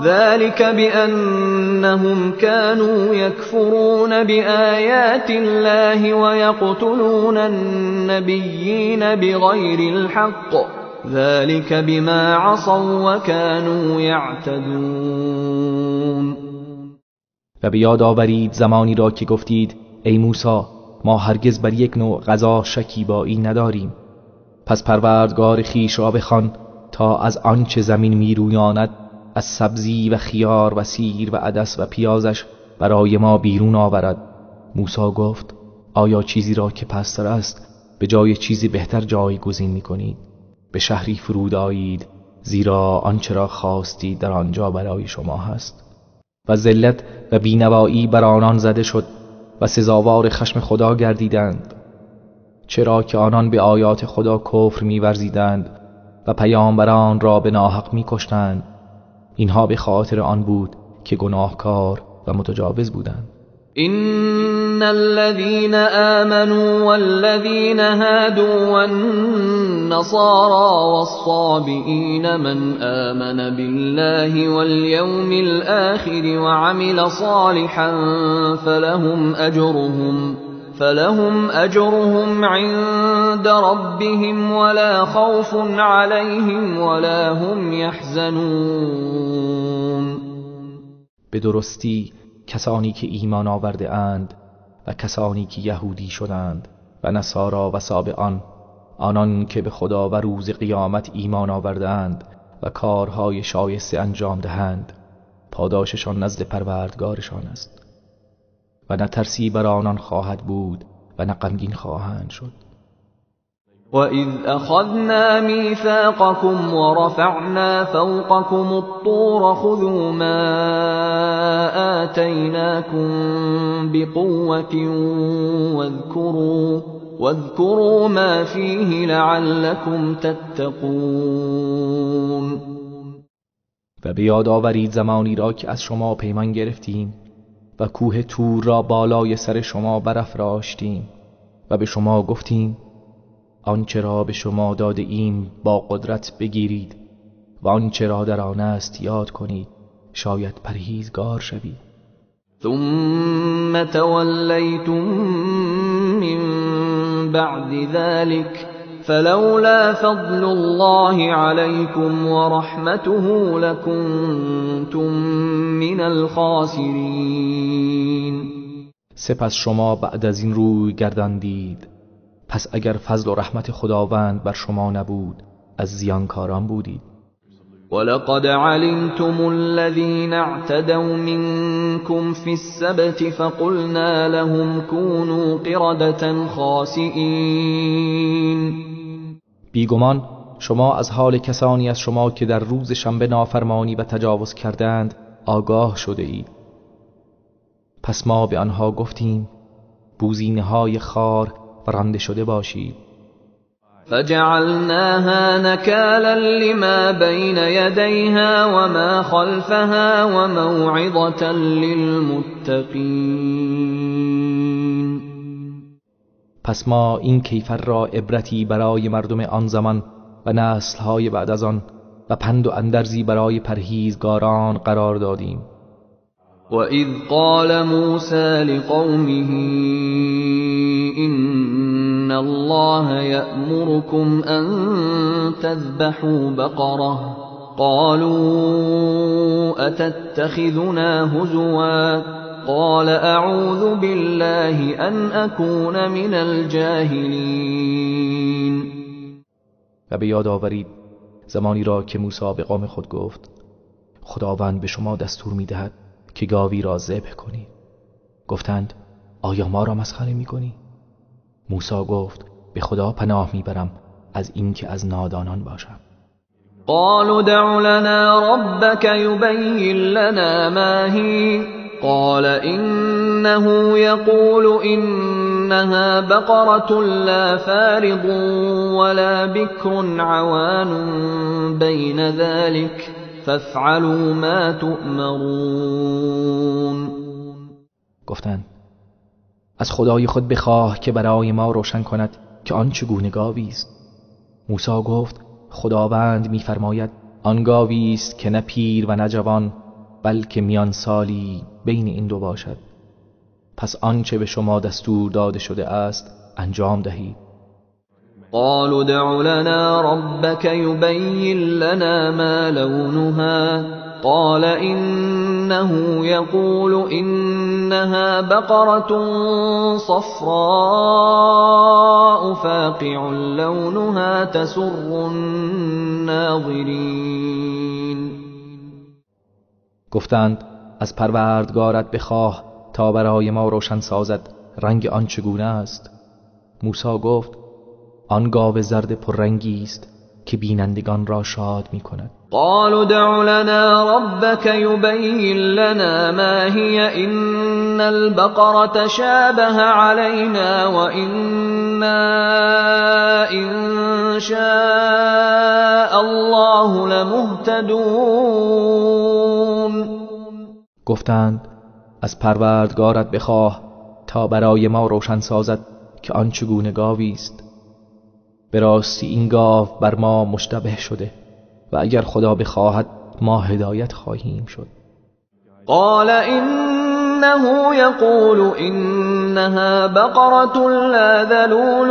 ذَلِكَ بِأَنَّهُمْ كَانُوا يَكْفُرُونَ بِآيَاتِ اللَّهِ وَيَقْتُلُونَ النَّبِيِّينَ بِغَيْرِ الْحَقِّ ذَلِكَ بِمَا عَصَوْا وَكَانُوا يَعْتَدُونَ.
و به یاد آورید زمانی را که گفتید ای موسی ما هرگز بر یک نوع غذا شکیبایی نداریم، پس پروردگار خویش را بخوان تا از آنچه زمین میرویاند از سبزی و خیار و سیر و عدس و پیازش برای ما بیرون آورد. موسی گفت آیا چیزی را که پستر است به جای چیزی بهتر جایگزین می‌کنید؟ به شهری فرود آیید زیرا آنچه را خواستید در آنجا برای شما هست. و ذلت و بینوایی بر آنان زده شد و سزاوار خشم خدا گردیدند، چرا که آنان به آیات خدا کفر می‌ورزیدند و پیامبران را به ناحق می‌کشتند. اینها به خاطر آن بود که گناهکار و متجاوز بودند.
إن الذين آمنوا والذين هادوا والنصارى والصابئين من آمن بالله واليوم الآخر وعمل صالحا فلهم أجرهم عند ربهم ولا خوف عليهم ولا هم يحزنون.
به درستی کسانی که ایمان آورده اند و کسانی که یهودی شدند و نصارا و سابعان، آنان که به خدا و روز قیامت ایمان آورده اند و کارهای شایسته انجام دهند، پاداششان نزد پروردگارشان است و نه ترسی بر آنان خواهد بود و نه غمگین خواهند شد.
وَإِذْ أَخَذْنَا مِيثَاقَكُمْ وَرَفَعْنَا فَوْقَكُمُ الطُّورَ خُذُوا مَا آتَيْنَاكُمْ بِقُوَّةٍ وَاذْكُرُوا مَا فِيهِ لَعَلَّكُمْ تَتَّقُونَ.
و به یاد آورید زمانی را که از شما پیمان گرفتیم و کوه تور را بالای سر شما برافراشتیم و به شما گفتیم آنچه را به شما داده ایم با قدرت بگیرید و آنچه را در آن است یاد کنید، شاید پرهیزگار شوید.
ثم تولیتم من بعد ذلك فلولا فضل الله علیکم ورحمته لکنتم من الخاسرین.
سپس شما بعد از این روی گرداندید، پس اگر فضل و رحمت خداوند بر شما نبود از زیانکاران بودید.
ولقد علمتم الذين اعتدوا منكم في السبت فقلنا لهم كونوا قردة خاسئین.
بیگمان شما از حال کسانی از شما که در روز شنبه نافرمانی و تجاوز کردند آگاه شده اید. پس ما به آنها گفتیم بوزینه‌های خار و رانده شده باشید.
فجعلناها نكالا لما بين يديها وما خلفها وموعظة للمتقین.
پس ما این کیفر را عبرتی برای مردم آن زمان و نسل‌های بعد از آن و پند و اندرزی برای پرهیزگاران قرار دادیم.
وَإِذْ قَالَ مُوسَى لِقَوْمِهِ إِنَّ اللَّهَ يَأْمُرُكُمْ أَن تَذْبَحُوا بَقَرَةً قالوا أتتخذنا هزوا قال أعوذ بالله أن أكون من الجاهلين.
و به یاد آورید زمانی را که موسی به قوم خود گفت خداوند به شما دستور می‌دهد که گاوی را ذبح کنید. گفتند آیا ما را مسخره می‌کنی؟ موسی گفت به خدا پناه می‌برم از اینکه از نادانان باشم.
قالوا ادع لنا ربك يبين لنا ما هي قال إنه يقول إنها بقرة لا فارض ولا بكر عوان بين ذلك فافعلوا ما تؤمرون.
گفتند از خدای خود بخواه که برای ما روشن کند که آن چگونه گاوی است. موسی گفت خداوند می‌فرماید آن گاوی است که نه پیر و نه جوان، بلکه میان سالی بین این دو باشد. پس آنچه به شما دستور داده شده است انجام دهید.
قالوا ادع لنا ربك يبين لنا ما لونها قال إنه يقول إنها بقرة صفراء فاقع لونها تسر الناظرين.
گفتند از پروردگارت بخواه تا برای ما روشن سازد رنگ آن چگونه است. موسی گفت آن گاو زرد پررنگی است که بینندگان را شاد می کند.
قالوا ادع لنا ربك يبين لنا ما هي إن البقرة تشابه علينا وإنا إن شاء الله لمهتدون.
گفتند از پروردگارت بخواه تا برای ما روشن سازد که آن چگونه گاوی است. به راستی این گاو بر ما مشتبه شده و اگر خدا بخواهد ما هدایت خواهیم شد.
قال إنه يقول إنها بقرة لا ذلول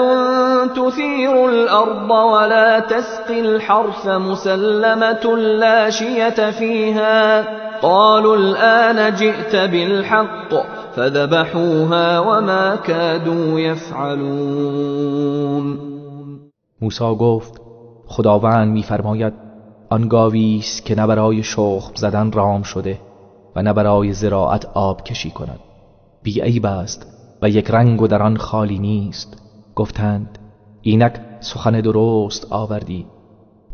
تثير الأرض ولا تسقي الحرث مسلمة لا شية فيها. قالوا الآن جئت بالحق فذبحوها وما كادوا يفعلون.
موسی گفت خداوند می‌فرماید آن گاوی است که نه برای شخم زدن رام شده و نه برای زراعت آب کشی کند، بی عیب است و یک رنگ و در آن خالی نیست. گفتند اینک سخن درست آوردی.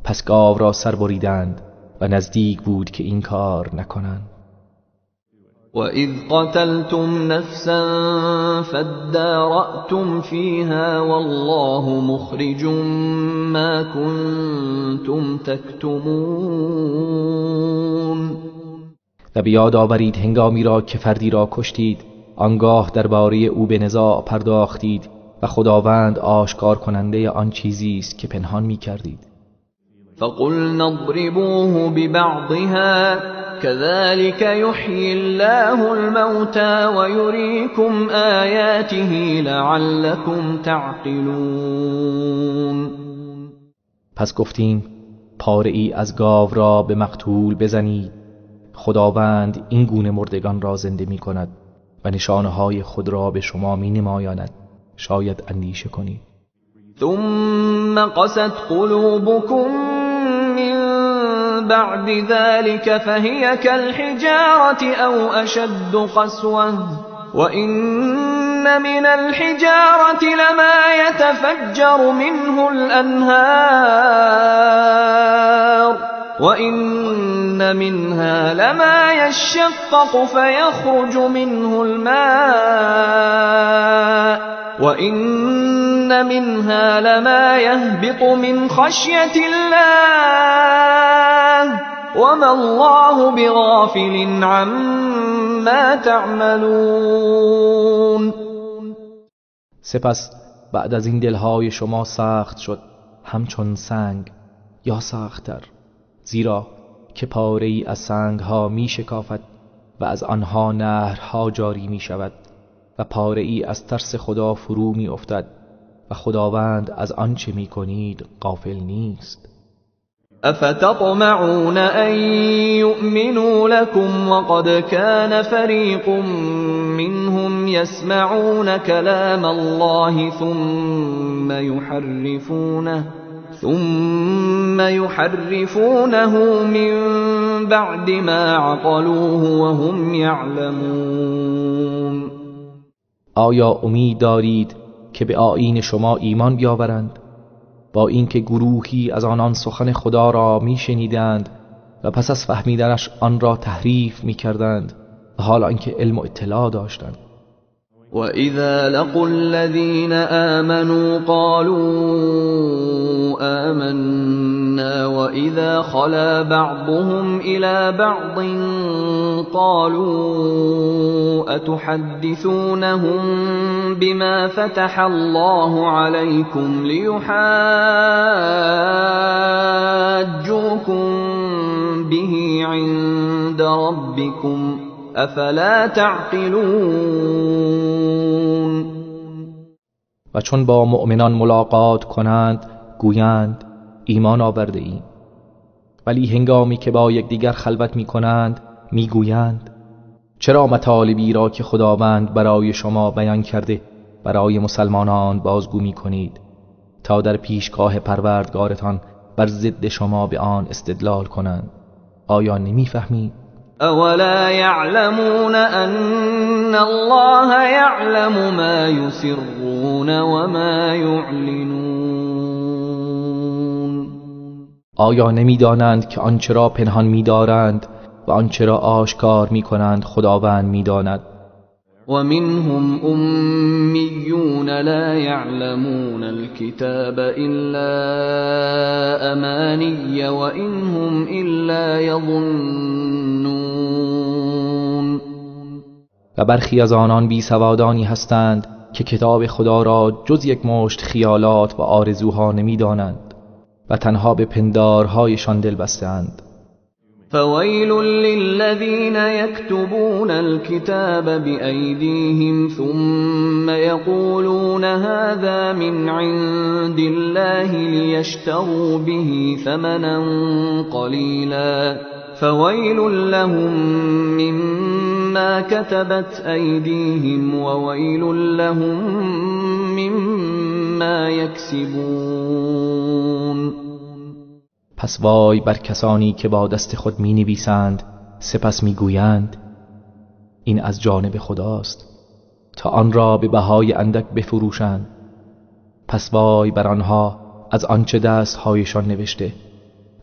پس گاو را سر بریدند و نزدیک بود که این کار نکنند.
وَإِذْ قَتَلْتُمْ نَفْسًا فَادَّارَأْتُمْ فِيهَا وَاللَّهُ مُخْرِجٌ مَا كُنْتُمْ تَكْتُمُونَ.
و بیاد آورید هنگامی را که فردی را کشتید، آنگاه درباره او به نزاع پرداختید و خداوند آشکار کننده آن چیزی است که پنهان می‌کردید.
فَقُلْنَا اضْرِبُوهُ بِبَعْضِهَا كَذَلِكَ يُحْيِي اللَّهُ الْمَوْتَى وَيُرِيكُمْ آيَاتِهِ لَعَلَّكُمْ تَعْقِلُونَ.
پس گفتیم پاره ای از گاو را به مقتول بزنید. خداوند این گونه مردگان را زنده می کند و نشانه های خود را به شما می نمایاند، شاید اندیشه کنید.
ثم قست قلوبكم من بعد ذلك فهي كالحجارة أو أشد قسوة وإن من الحجارة لما يتفجر منه الأنهار وإن منها لما يشقق فيخرج منه الماء وإن منها لما يهبط من خشية الله وما الله بغافل عما تعملون.
سپس بعد از این دلهای شما سخت شد همچون سنگ یا سخت‌تر، زیرا که پاره‌ای از سنگها می شکافد و از آنها نهرها جاری می شود و پاره‌ای از ترس خدا فرو می افتد و خداوند از آنچه می کنید غافل نیست.
أفتطمعون أن يؤمنوا لكم وقد كان فريق منهم يسمعون كلام الله ثم يحرفونه من بعد ما عقلوه وهم يعلمون.
آیا امید دارید که به آیین شما ایمان بیاورند با اینکه گروهی از آنان سخن خدا را میشنیدند و پس از فهمیدنش آن را تحریف میکردند و حال آنکه علم و اطلاع داشتند؟
وَإِذَا لَقُوا الَّذِينَ آمَنُوا قَالُوا آمَنَّا وَإِذَا خَلَا بَعْضُهُمْ إِلَى بَعْضٍ قَالُوا أَتُحَدِّثُونَهُم بِمَا فَتَحَ اللَّهُ عَلَيْكُمْ لِيُحَاجُّوكُم بِهِ عِندَ رَبِّكُمْ افلا تعقلون.
و چون با مؤمنان ملاقات کنند گویند ایمان آورده ایم، ولی هنگامی که با یکدیگر خلوت می کنند می گویند چرا مطالبی را که خداوند برای شما بیان کرده برای مسلمانان بازگو می کنید تا در پیشگاه پروردگارتان بر ضد شما به آن استدلال کنند؟ آیا نمی فهمید؟
اولا يعلمون ان الله يعلم ما يسرون وما يعلنون.
آیا نمیدانند که آنچه را پنهان می‌دارند و آنچه را آشکار می‌کنند خداوند می‌داند؟
ومنهم أميون لا يعلمون الكتاب إلا أماني وإن هم إلا يظنون.
و برخی از آنان بی سوادانی هستند که کتاب خدا را جز یک مشت خیالات و آرزوها نمی‌دانند و تنها به پندارهایشان دل بسته‌اند.
فویل للذین یکتبون الكتاب بأیدیهم ثم یقولون هذا من عند الله لیشتروا به ثمنا قلیلا فویل لهم مما كتبت ایدیهم وویل لهم مما یکسبون.
پس وای بر کسانی که با دست خود می نویسند سپس می گویند این از جانب خداست تا آن را به بهای اندک بفروشند. پس وای بر آنها از آنچه دستهایشان نوشته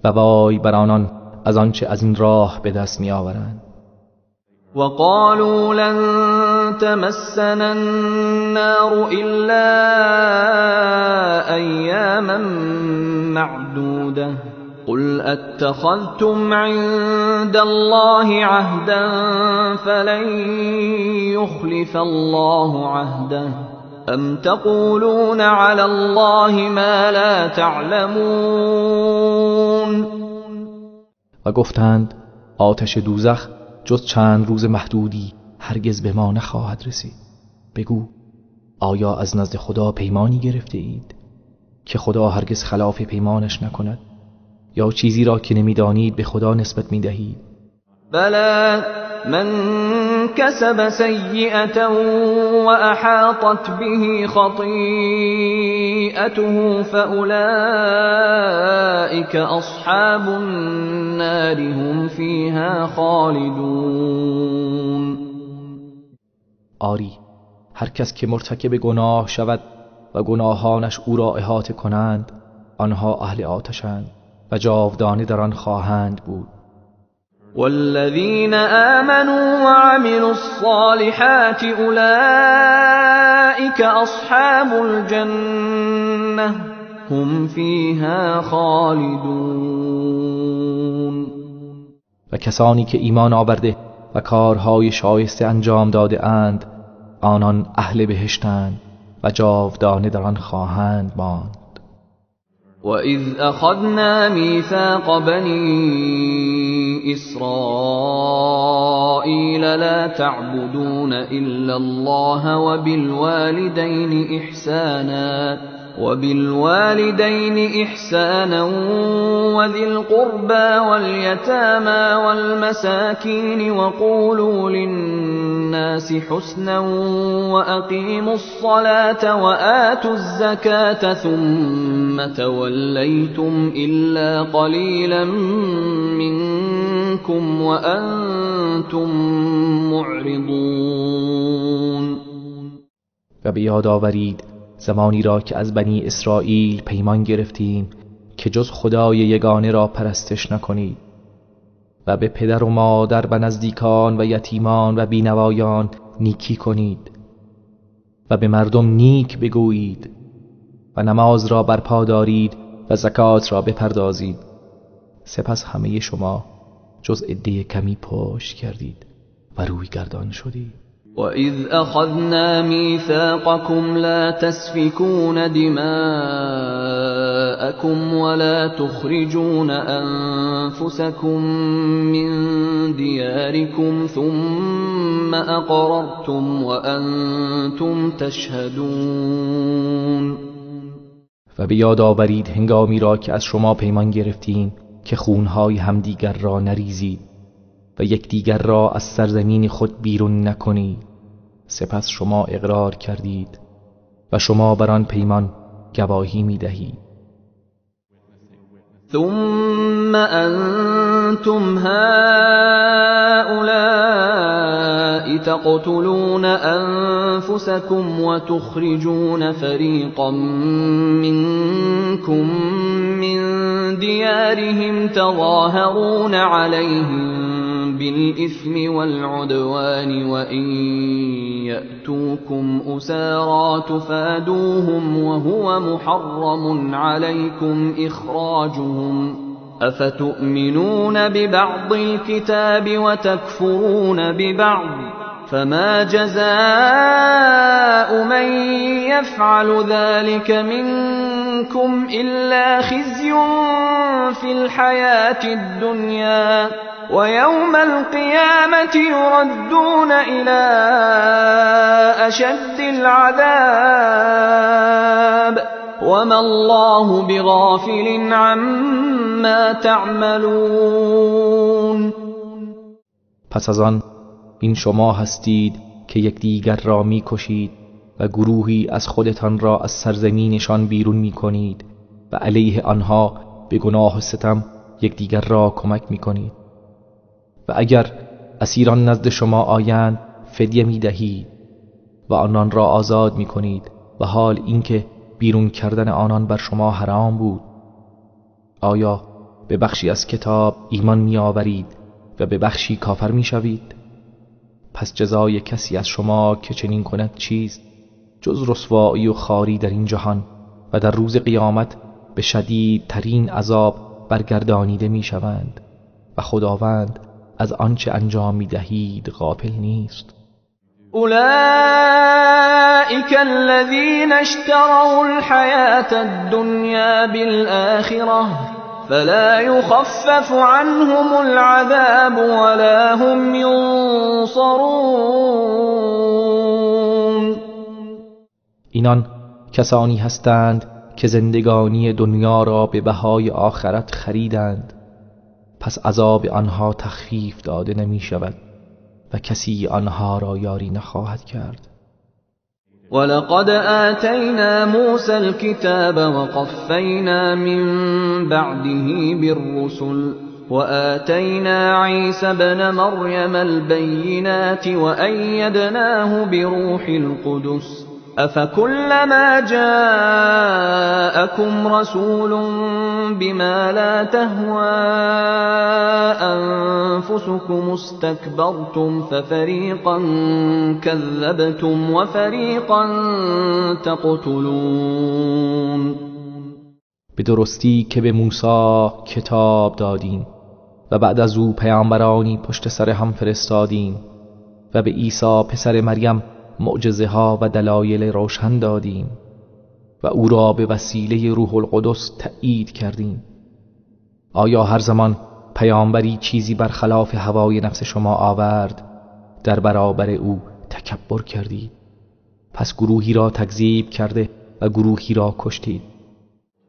و وای بر آنان از آنچه از این راه به دست می آورند.
وقالوا لن تمسنا النار إلا أياما معدودة قل أتخذتم عند الله عهدا فلن يخلف الله عهده أم تقولون على الله ما لا تعلمون.
و گفتند آتش دوزخ جز چند روز محدودی هرگز به ما نخواهد رسید. بگو آیا از نزد خدا پیمانی گرفته اید که خدا هرگز خلاف پیمانش نکند؟ یا چیزی را که نمیدانید به خدا نسبت میدهید؟
بلی من کسب سیئة وأحاطت به خطیئته فأولئک اصحاب النار هم فیها خالدون.
آری هر کس که مرتکب گناه شود و گناهانش او را احاطه کنند آنها اهل آتشند و جاودانه در آن خواهند بود.
والذین آمنوا وعملوا الصالحات اولئک اصحاب الجنة هم فیها خالدون.
و کسانی که ایمان آورده و کارهای شایسته انجام داده اند آنان اهل بهشتند و جاودانه در آن خواهند ماند.
وَإِذْ أَخَذْنَا مِيثَاقَ بَنِي إِسْرَائِيلَ لَا تَعْبُدُونَ إِلَّا اللَّهَ وَبِالْوَالِدَيْنِ إِحْسَانًا وبالوالدين إحسانا وذي القربى واليتامى والمساكين وقولوا للناس حسنا وأقيموا الصلاة وآتوا الزكاة ثم توليتم إلا قليلا منكم وأنتم معرضون.
و به یاد آورید زمانی را که از بنی اسرائیل پیمان گرفتیم که جز خدای یگانه را پرستش نکنید و به پدر و مادر و نزدیکان و یتیمان و بینوایان نیکی کنید و به مردم نیک بگویید و نماز را برپا دارید و زکات را بپردازید. سپس همه شما جز عده کمی پشت کردید و روی گردان شدید.
وَإِذْ أَخَذْنَا مِيثَاقَكُمْ لَا تَسْفِكُونَ دِمَاءَكُمْ وَلَا تُخْرِجُونَ أَنفُسَكُمْ مِنْ دِيَارِكُمْ ثُمَّ أَقْرَرْتُمْ وَأَنْتُمْ تَشْهَدُونَ.
و به یاد آورید هنگامی را که از شما پیمان گرفتیم که خونهای همدیگر را نریزید و یکدیگر را از سرزمین خود بیرون نکنید. سپس شما اقرار کردید و شما بر آن پیمان گواهی می دهید.
ثم انتم هؤلاء تقتلون انفسكم وتخرجون فريقا منكم من ديارهم تظاهرون عليهم بالإثم والعدوان وإن يأتوكم أسارى تفادوهم وهو محرم عليكم إخراجهم أفتؤمنون ببعض الكتاب وتكفرون ببعض فما جزاء من يفعل ذلك منكم إلا خزي في الحياة الدنيا ويوم القيامة يردون إلى أشد العذاب وما الله بغافل عما تعملون.
پس از آن این شما هستید که یکدیگر را میکشید و گروهی از خودتان را از سرزمینشان بیرون میکنید و علیه آنها به گناه و ستم یکدیگر را کمک میکنید و اگر اسیران نزد شما آیند فدیه میدهید و آنان را آزاد میکنید و حال اینکه بیرون کردن آنان بر شما حرام بود. آیا به بخشی از کتاب ایمان میآورید و به بخشی کافر میشوید؟ پس جزای کسی از شما که چنین کند چیست جز رسوایی و خواری در این جهان و در روز قیامت به شدیدترین عذاب برگردانیده میشوند و خداوند از آنچه انجام میدهید غافل نیست.
اولئک الذین اشتروا الحیاة الدنیا بالآخرة فلا يخفف عنهم العذاب ولا هم ینصرون.
اینان کسانی هستند که زندگانی دنیا را به بهای آخرت خریدند، پس عذاب آنها تخفیف داده نمی شود و کسی آنها را یاری نخواهد کرد.
ولقد آتینا موسى الكتاب وقفینا من بعده بالرسل وآتینا عیسی ابن مریم البینات وأیدناه بروح القدس أفكلما جاءكم رسول بما لا تهوى أنفسكم استكبرتم ففريقا كذبتم وفريقا تقتلون.
به درستی که به موسی کتاب دادیم و بعد از او پیامبرانی پشت سر هم فرستادیم و به عیسی پسر مریم معجزه ها و دلایل روشن دادیم و او را به وسیله روح القدس تأیید کردیم. آیا هر زمان پیامبری چیزی برخلاف هوای نفس شما آورد در برابر او تکبر کردید؟ پس گروهی را تکذیب کرده و گروهی را کشتید.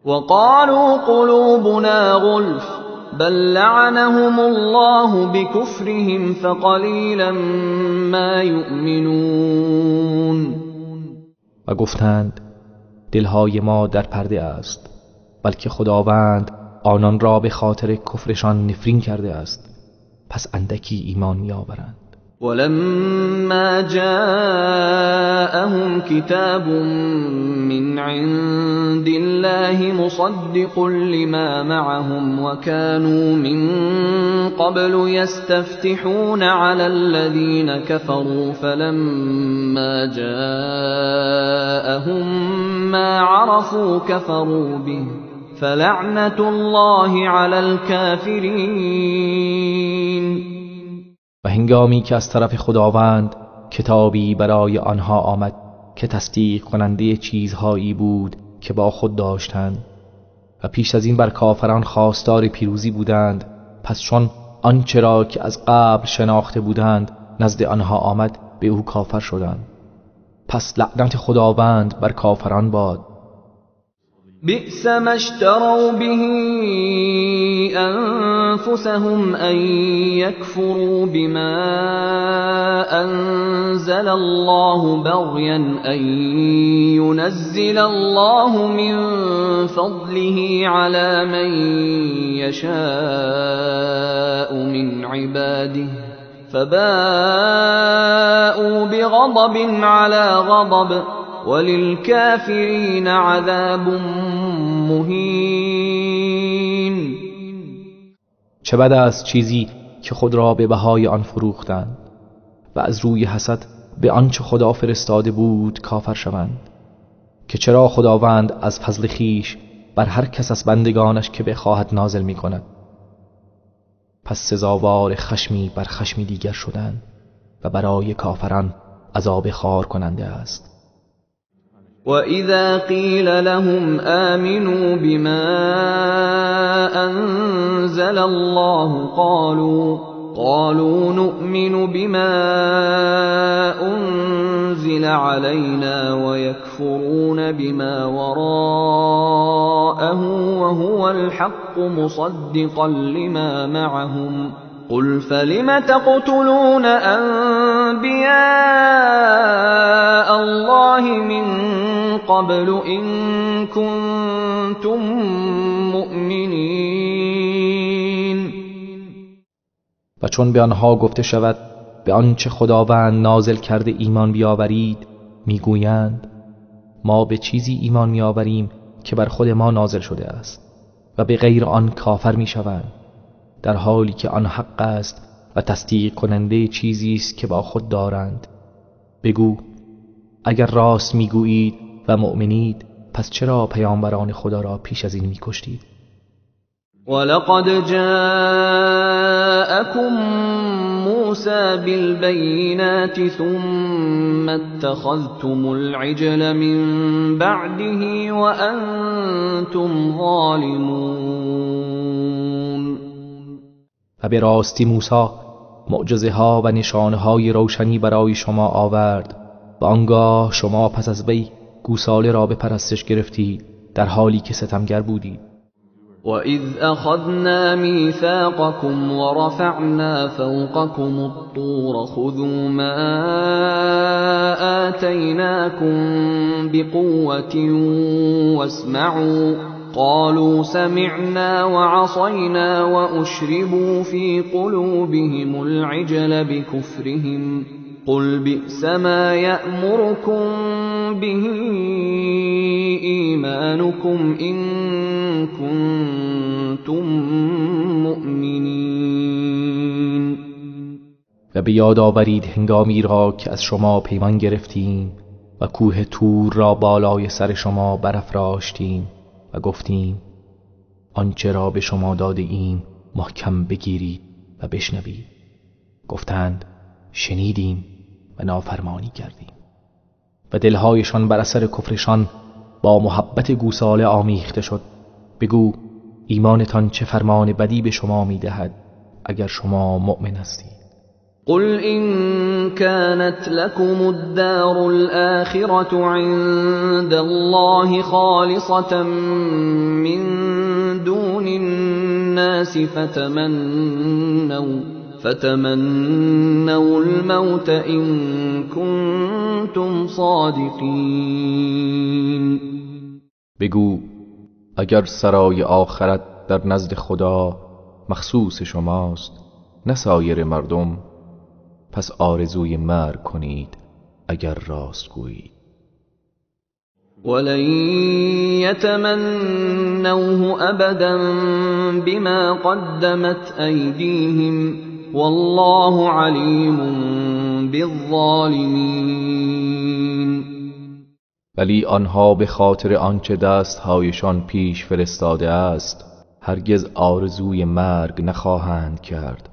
وقالوا قلوبنا غلف بل لعنهم الله بكفرهم فقلیلا ما یؤمنون.
و گفتند دلهای ما در پرده است، بلکه خداوند آنان را به خاطر کفرشان نفرین کرده است، پس اندکی ایمان می‌آورند.
ولما جاءهم كتاب من عند الله مصدق لما معهم وكانوا من قبل يستفتحون على الذين كفروا فلما جاءهم ما عرفوا كفروا به فلعنة الله على الكافرين.
و هنگامی که از طرف خداوند کتابی برای آنها آمد که تصدیق کننده چیزهایی بود که با خود داشتند و پیش از این بر کافران خواستار پیروزی بودند، پس چون آنچه را که از قبل شناخته بودند نزد آنها آمد به او کافر شدند. پس لعنت خداوند بر کافران باد.
بئس ما اشتروا به انفسهم ان يكفروا بما انزل الله بغيا ان ينزل الله من فضله على من يشاء من عباده فباءوا بغضب على غضب وللكافرین عذاب مهین.
چه بد است چیزی که خود را به بهای آن فروختند و از روی حسد به آنچه خدا فرستاده بود کافر شوند، که چرا خداوند از فضل خیش بر هر کس از بندگانش که بخواهد نازل می کند. پس سزاوار خشمی بر خشمی دیگر شدند و برای کافران عذاب خوار کننده است.
وَإِذَا قِيلَ لَهُمْ آمِنُوا بِمَا أَنزَلَ اللَّهُ قَالُوا نُؤْمِنُ بِمَا أُنزِلَ عَلَيْنَا وَيَكْفُرُونَ بِمَا وَرَاءَهُ وَهُوَ الْحَقُّ مُصَدِّقًا لِمَا مَعَهُمْ قُلْ فَلِمَ تَقْتُلُونَ أَنْبِيَاءَ اللَّهِ مِنْ قَبْلُ إِنْ كُنْتُمْ مُؤْمِنِينَ.
و چون به آنها گفته شود به آنچه خداوند نازل کرده ایمان بیاورید، میگویند ما به چیزی ایمان میآوریم که بر خود ما نازل شده است و به غیر آن کافر میشوند، در حالی که آن حق است و تصدیق کننده چیزی است که با خود دارند. بگو اگر راست میگویید و مؤمنید پس چرا پیامبران خدا را پیش از این میکشتید؟
ولقد جاءكم موسى بالبينات ثم اتخذتم العجل من بعده وأنتم ظالمون.
و به راستی موسی معجزه ها و نشانه های روشنی برای شما آورد و آنگاه شما پس از وی گوساله را به پرستش گرفتید در حالی که ستمگر بودید.
وَإِذْ أَخَذْنَا مِيثَاقَكُمْ وَرَفَعْنَا فَوْقَكُمُ الطُّورَ خُذُوا مَا آتَيْنَاكُمْ بِقُوَّةٍ وَاسْمَعُوا قَالُوا سَمِعْنَا وَعَصَيْنَا وَأُشْرِبُوا فِي قُلُوبِهِمُ الْعِجْلَ بِكُفْرِهِمْ قُلْ بِئْسَ مَا يَأْمُرُكُمْ بِهِ إِيمَانُكُمْ إِن كُنتُم مُّؤْمِنِينَ.
و به یاد آورید هنگامی را که از شما پیمان گرفتیم و کوه تور را بالای سر شما برافراشتیم و گفتیم آنچه را به شما داده ایم محکم بگیرید و بشنوید. گفتند شنیدیم و نافرمانی کردیم و دلهایشان بر اثر کفرشان با محبت گوساله آمیخته شد. بگو ایمانتان چه فرمان بدی به شما میدهد اگر شما مؤمن هستید.
قل إن كانت لكم الدار الآخرة عند الله خالصة من دون الناس فتمنوا الموت إن كنتم صادقین.
بگو اگر سرای آخرت در نزد خدا مخصوص شماست نه سایر مردم، پس آرزوی مرگ کنید اگر راست گویید.
ولن يتمنوه أبدا بما قدمت أيديهم والله علیم بالظالمین.
ولی آنها به خاطر آنچه دستهایشان پیش فرستاده است هرگز آرزوی مرگ نخواهند کرد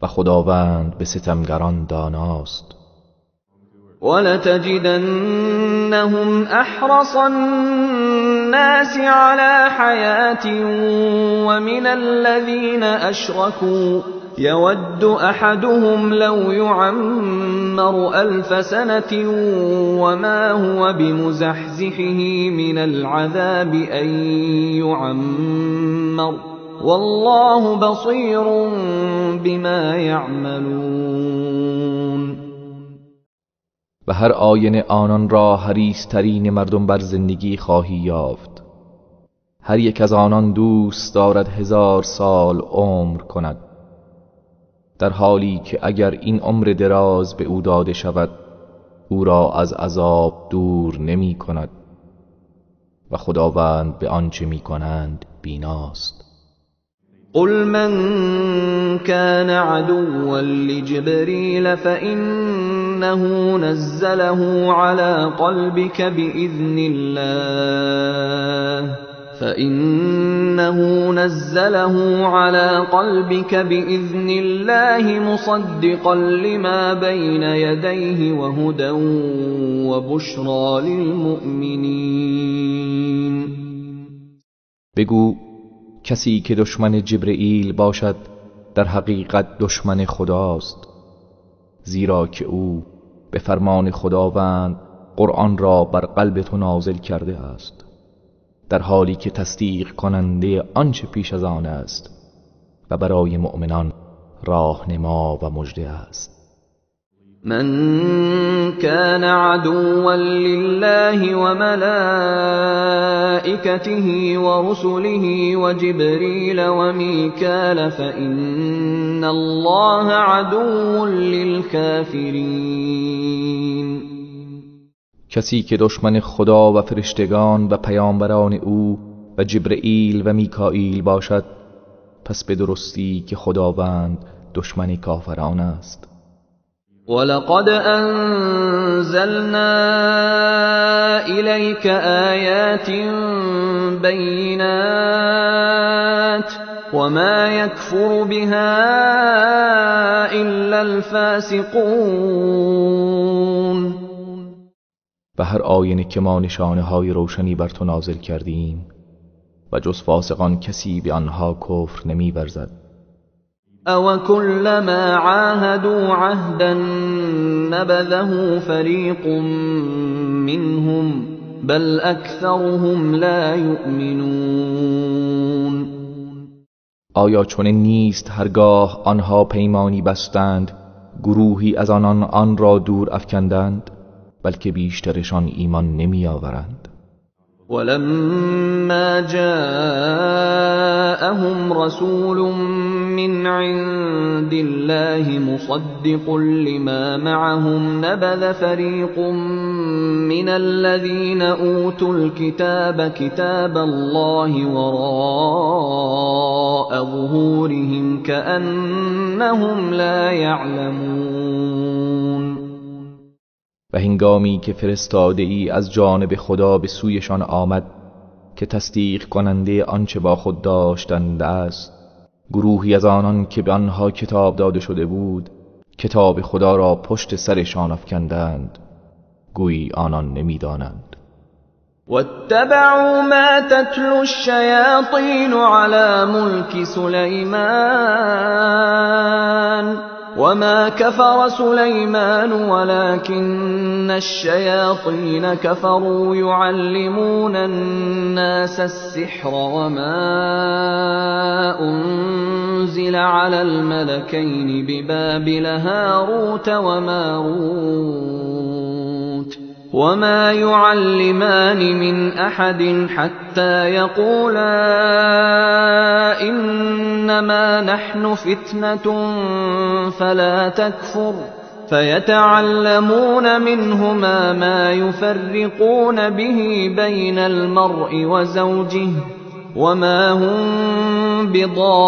و خداوند به ستمگران داناست.
ولتجدنهم احرص الناس على حیاة ومن الذین اشركوا يود احدهم لو يعمر الف سنة وما هو بمزحزحه من العذاب ان يعمر والله بصیر بما یعملون.
و هر آینه آنان را حریص‌ترین مردم بر زندگی خواهی یافت. هر یک از آنان دوست دارد 1000 سال عمر کند، در حالی که اگر این عمر دراز به او داده شود او را از عذاب دور نمی کند و خداوند به آنچه می کنند بیناست.
قل من كان عدوا لجبريل فإنه نزله على قلبك بإذن الله فإنه نزله على قلبك بإذن الله مصدقا لما بين يديه وهدى وبشرى للمؤمنين.
بگو کسی که دشمن جبرئیل باشد در حقیقت دشمن خداست، زیرا که او به فرمان خداوند قرآن را بر قلب تو نازل کرده است، در حالی که تصدیق کننده آنچه پیش از آن است و برای مؤمنان راهنما و مژده است.
من كان عدوا لله وملائكته ورسله وجبريل وميكال فإن الله عدو للكافرين.
کسی که دشمن خدا و فرشتگان و پیامبران او و جبرئیل و میکائیل باشد، پس به درستی که خداوند دشمن کافران است.
ولقد أنزلنا إليك آيات بينات وما يكفر بها إلا الفاسقون.
و هر آینه که ما نشانه های روشنی بر تو نازل کردیم و جز فاسقان کسی به آنها کفر نمی ورزد.
او كلما عاهدوا عهدا نبذه فريق منهم بل اكثرهم لا يؤمنون.
آیا چنین نیست هرگاه آنها پیمانی بستند گروهی از آنان آن را دور افکندند، بلکه بیشترشان ایمان نمی آورند.
ولما جاءهم رسول من عند الله مصدق لما معهم نبذ فريق من الذين أوتوا الكتاب كتاب الله وراء ظهورهم كأنهم لا يعلمون.
و هنگامی که فرستاده ای از جانب خدا به سویشان آمد که تصدیق کننده آنچه با خود داشتند است، گروهی از آنان که به آنها کتاب داده شده بود کتاب خدا را پشت سرشان افکندند، گویی آنان نمیدانند.
واتبعوا ما تتلو الشیاطین علی ملک سلیمان وما كفر سليمان ولكن الشياطين كفروا يعلمون الناس السحر وما أنزل على الملكين ببابل هاروت وماروت وما يعلمان من أحد حتى يقولا إنما نحن فتنة فلا تكفر فيتعلمون منهما ما يفرقون به بين المرء وزوجه وما هم بضارين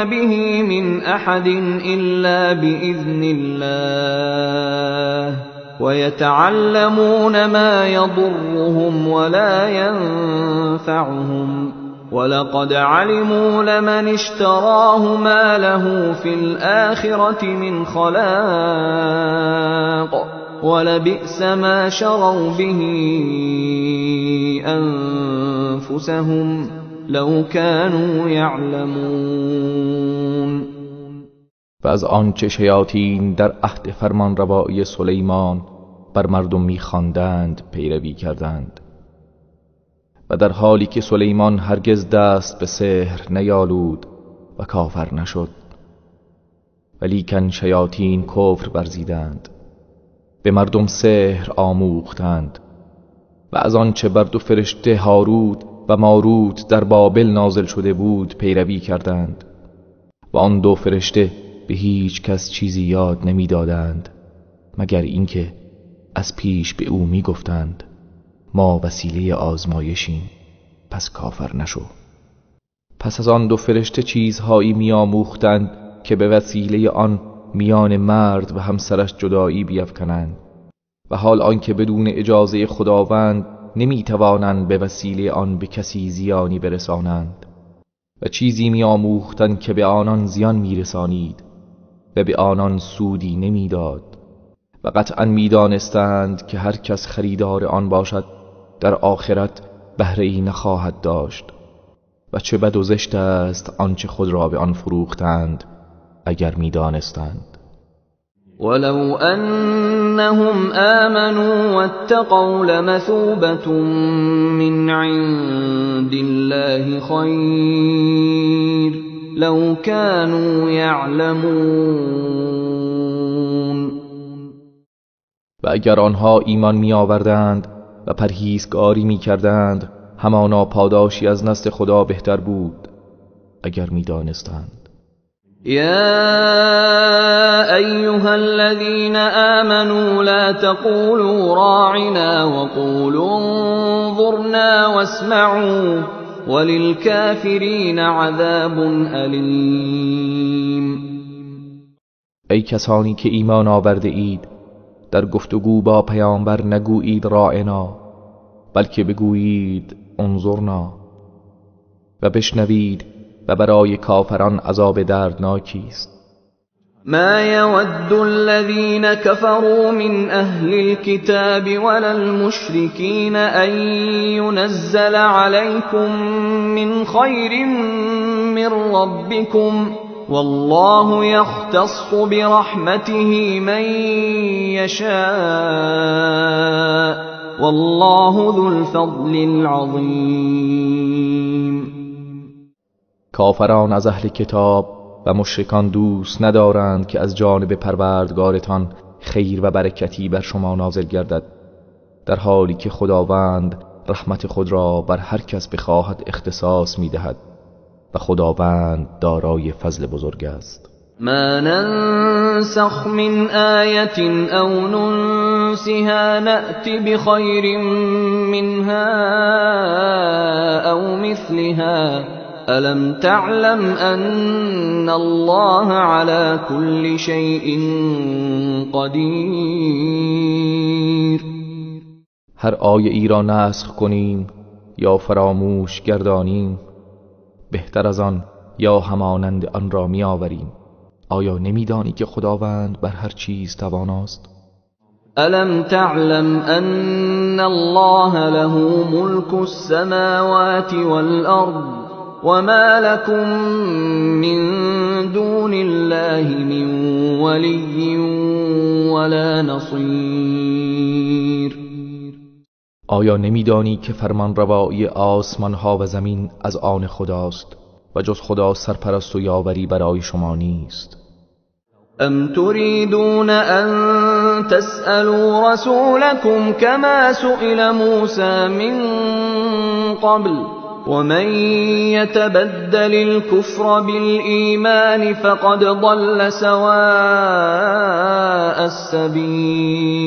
به من أحد إلا بإذن الله ويتعلمون ما يضرهم ولا ينفعهم ولقد علموا لمن اشتراه ما له في الآخرة من خلاق ولبئس ما شروا به أنفسهم لو كانوا يعلمون.
و از آنچه شیاطین در عهد فرمانروایی سلیمان بر مردم می‌خواندند پیروی کردند و در حالی که سلیمان هرگز دست به سحر نیالود و کافر نشد، ولیکن شیاطین کفر ورزیدند، به مردم سحر آموختند و از آنچه بر دو فرشته هاروت و ماروت در بابل نازل شده بود پیروی کردند و آن دو فرشته به هیچ کس چیزی یاد نمیدادند مگر اینکه از پیش به او میگفتند ما وسیله آزمایشیم، پس کافر نشو. پس از آن دو فرشته چیزهایی میآموختند که به وسیله آن میان مرد و همسرش جدایی بیفکنند و حال آنکه بدون اجازه خداوند نمیتوانند به وسیله آن به کسی زیانی برسانند و چیزی میآموختند که به آنان زیان میرسانید و به آنان سودی نمیداد و قطعا میدانستند که هر کس خریدار آن باشد در آخرت بهره‌ای نخواهد داشت و چه بد و زشت است آنچه خود را به آن فروختند اگر میدانستند.
ولو انهم آمنوا واتقوا لمثوبة من عند الله خیر لو كانوا يعلمون.
و اگر آنها ایمان می آوردند و پرهیزکاری می کردند همانا پاداشی از نزد خدا بهتر بود اگر می دانستند.
یا ایها الذین آمنوا لا تقولوا راعنا وقولوا انظرنا واسمعوا وللكافرین عذاب الیم.
ای کسانی که ایمان آورده اید، در گفتگو با پیامبر نگویید راعنا، بلکه بگویید انظرنا و بشنوید و برای کافران عذاب دردناکی است.
ما يود الذين كفروا من أهل الكتاب ولا المشركين أن ينزل عليكم من خير من ربكم والله يختص برحمته من يشاء والله ذو الفضل العظیم.
کافران از اهل کتاب و مشرکان دوست ندارند که از جانب پروردگارتان خیر و برکتی بر شما نازل گردد، در حالی که خداوند رحمت خود را بر هر کس بخواهد اختصاص می‌دهد و خداوند دارای فضل بزرگ است.
ما ننسخ من آیة او ننسها نأت بخیر منها او مثلها ألم تعلم أن الله على كل شيء قدیر.
هر آیه ای را نسخ کنیم یا فراموش گردانیم بهتر از آن یا همانند آن را می آوریم. آیا نمیدانی که خداوند بر هر چیز تواناست؟
ألم تعلم أن الله له ملك السماوات والأرض وما لكم من دون الله من ولي ولا نصير.
آیا نمیدانی که فرمانروایی آسمان ها و زمین از آن خداست و جز خدا سرپرست و یاوری برای شما نیست؟
ام تريدون ان تسألوا رسولكم كما سئل موسى من قبل ومن يتبدل الكفر بالإيمان فقد ضل سواء السبيل.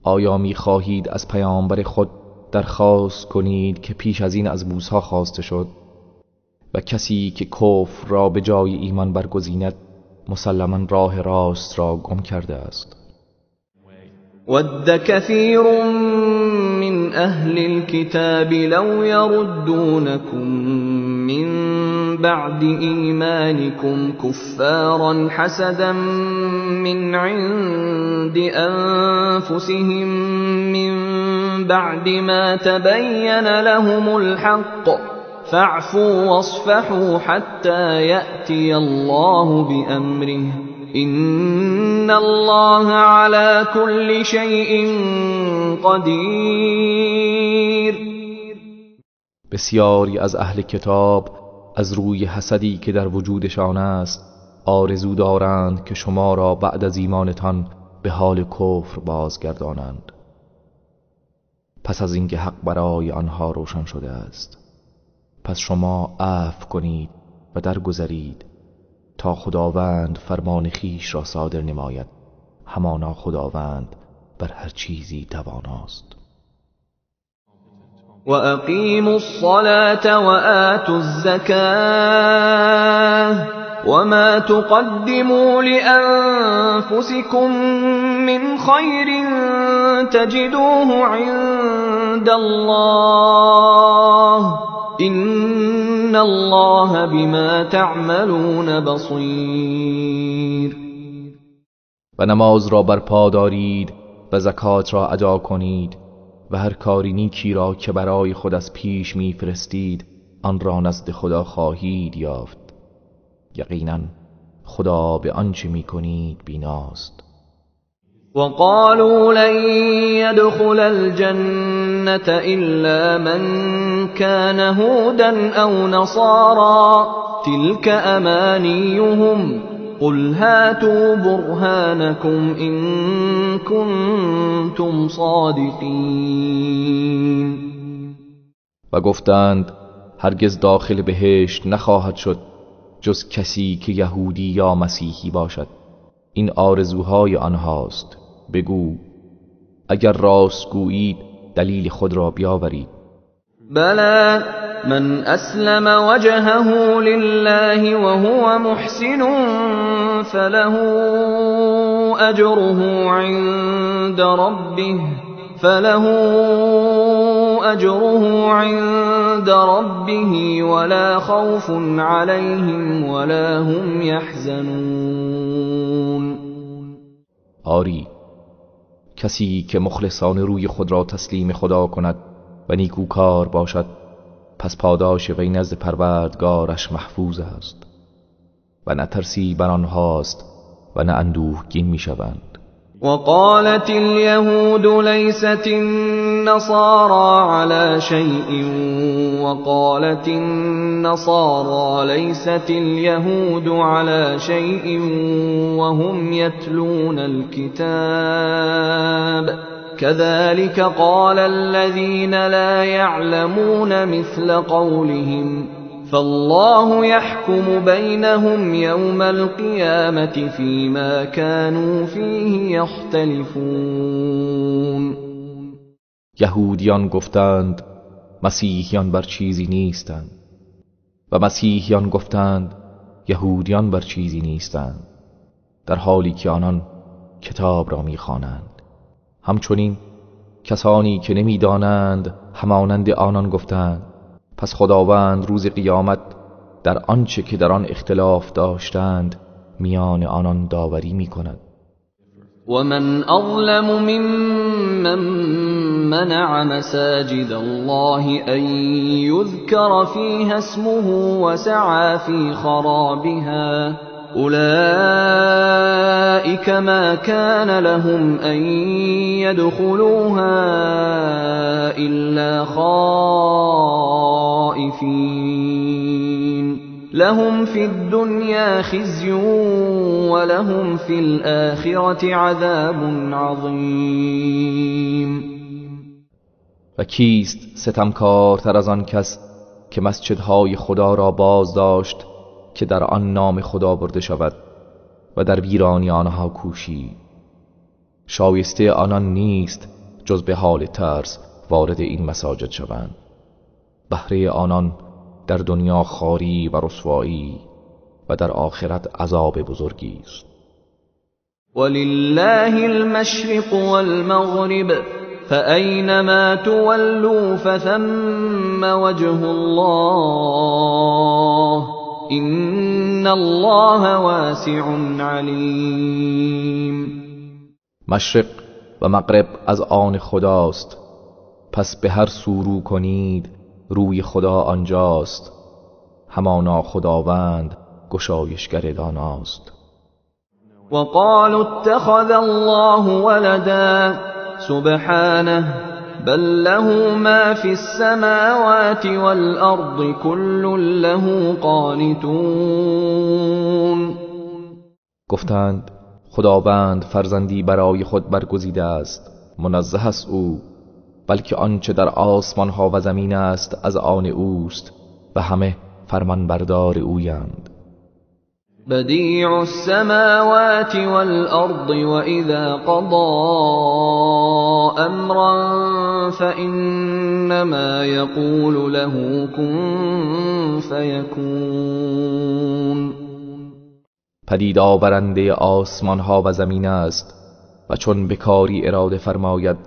آیا می خواهید از پیامبر خود درخواست کنید که پیش از این از موسی خواسته شد؟ و کسی که کفر را به جای ایمان برگزیند مسلما راه راست را گم کرده است.
ود كثير من أهل الكتاب لو يردونكم من بعد إيمانكم كفارا حسدا من عند أنفسهم من بعد ما تبين لهم الحق فاعفوا واصفحوا حتى يأتي الله بأمره إن الله على كل شيء قدیر.
بسیاری از اهل کتاب از روی حسدی که در وجودشان است آرزو دارند که شما را بعد از ایمانتان به حال کفر بازگردانند، پس از اینکه حق برای آنها روشن شده است. پس شما عفو کنید و درگذرید تا خداوند فرمان خویش را صادر نماید. همانا خداوند بر هر چیزی تواناست.
و اقیموا الصلاة و آتوا الزکاة وما تقدموا لأنفسكم من خیر تجدوه عند الله إن الله بما تعملون بصیر.
و نماز را برپا دارید و زکات را ادا کنید و هر کاری نیکی را که برای خود از پیش میفرستید آن را نزد خدا خواهید یافت. یقینا خدا به آنچه میکنید بیناست.
وقالوا لن يدخل الجنة إلا من كان هودا أو نصارى تلك أمانيهم قل هاتوا برهانكم إن كنتم صادقين.
و گفتند هرگز داخل بهشت نخواهد شد جز کسی که یهودی یا مسیحی باشد. این آرزوهای آنهاست. بگو اگر راست گویید دلیل خود را بیاورید.
بلى من أسلم وجهه لله وهو محسن فله أجره عند ربه ولا خوف عليهم ولا هم يحزنون.
آری کسی که مخلصانه روی خود را تسلیم خدا کند و نیکوکار باشد پس پاداش وی نزد پروردگارش محفوظ است و نه ترسی بر آنهاست و نه اندوهگین میشوند.
وقالت اليهود ليست النصارى على شيء وقالت النصارى ليست اليهود على شيء وهم يتلون الكتاب كذلك قال الذين لا يعلمون مثل قولهم فالله يحكم بينهم يوم القيامة فيما كانوا فيه يختلفون.
یهودیان گفتند مسیحیان بر چیزی نیستند و مسیحیان گفتند یهودیان بر چیزی نیستند، در حالی که آنان کتاب را می‌خوانند. همچنین کسانی که نمی‌دانند همانند آنان گفتند پس خداوند روز قیامت در آنچه که در آن اختلاف داشتند میان آنان داوری می‌کند.
ومن أظلم ممن منع مساجد الله أن يذكر فيها اسمه وسعى في خرابها أولئك ما كان لهم أن يدخلوها إلا خائفين لهم في الدنيا خزي ولهم في الآخرة عذاب عظیم.
و کیست ستمکارتر از آن کس که مسجدهای خدا را باز داشت که در آن نام خدا برده شود و در ویرانی آنها کوشید؟ شایسته آنان نیست جز به حال ترس وارد این مساجد شوند. بهره آنان در دنیا خواری و رسوایی و در آخرت عذاب بزرگی است.
ولله المشرق والمغرب فأینما تولوا فثم وجه الله إن الله واسع علیم.
مشرق و مغرب از آن خداست، پس به هر سو رو کنید روی خدا آنجاست، همانا خداوند گشایشگر داناست.
وقالوا اتخذ الله ولدا سبحانه بل له ما في السماوات والأرض كل له قانتون.
گفتند خداوند فرزندی برای خود برگزیده است، منزه است او، بلکه آنچه در آسمان ها و زمین است از آن اوست و همه فرمانبردار اویند.
بدیع السماوات والأرض وإذا قضى أمرا فإنما يقول له كن فيكون.
پدید آورنده آسمان ها و زمین است و چون به کاری اراده فرماید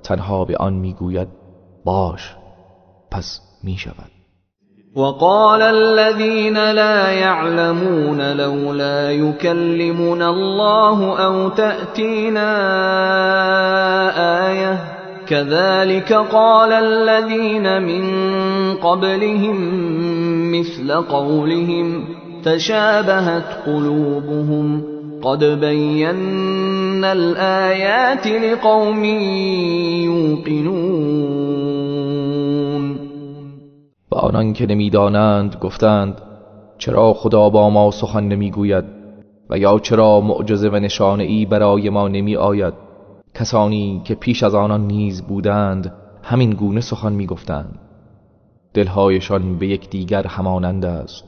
تنها به آن میگوید باش، پس می شود.
وقال الذين لا يعلمون لولا يكلمنا الله أو تأتينا آية كذلك قال الذين من قبلهم مثل قولهم تشابهت قلوبهم قد بينا الآيات لقوم يوقنون.
و آنان که نمیدانند گفتند چرا خدا با ما سخن نمیگوید و یا چرا معجزه و نشانه ای برای ما نمی آید؟ کسانی که پیش از آنان نیز بودند همین گونه سخن میگفتند. دلهایشان به یکدیگر همانند است.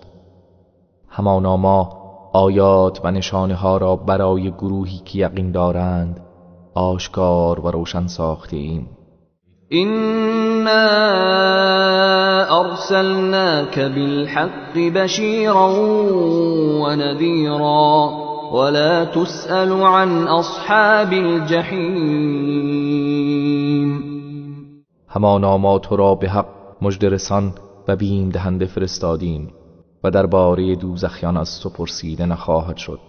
همانا ما آیات و نشانه ها را برای گروهی که یقین دارند آشکار و روشن ساخته ایم.
إنا أرسلناك بالحق بشيرا ونذيرا ولا تسأل عن أصحاب الجحيم.
همانا ما تو را به حق مژده رسان و بیم دهنده فرستادیم و درباره دوزخیان از تو پرسیده نخواهد شد.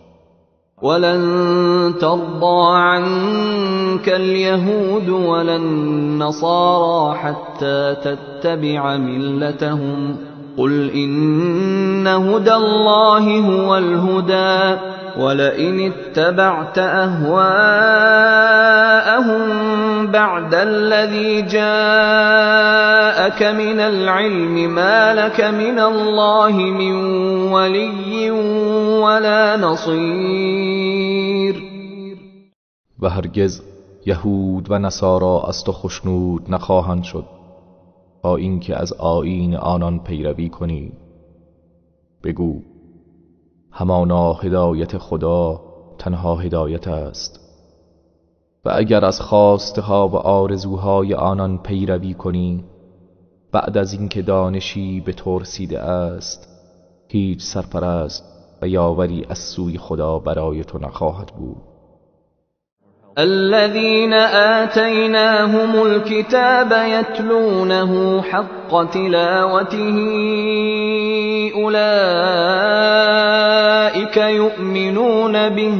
ولن ترضى عنك اليهود ولا النصارى حتى تتبع ملتهم قل إن هدى الله هو الهدى ولئن اتبعت أهواءهم بعد الذي جاءك من العلم ما لك من الله من ولي ولا نصير.
و هرگز یهود و نصارا از تو خشنود نخواهند شد تا اینکه از آیین آنان پیروی کنی. بگو همانا هدایت خدا تنها هدایت است و اگر از خواسته ها و آرزوهای آنان پیروی کنی بعد از اینکه دانشی به تو رسیده است هیچ سرپرست و یاوری از سوی خدا برای تو نخواهد بود.
الذين آتيناهم الكتاب يتلونه حق تلاوته أولئك يؤمنون به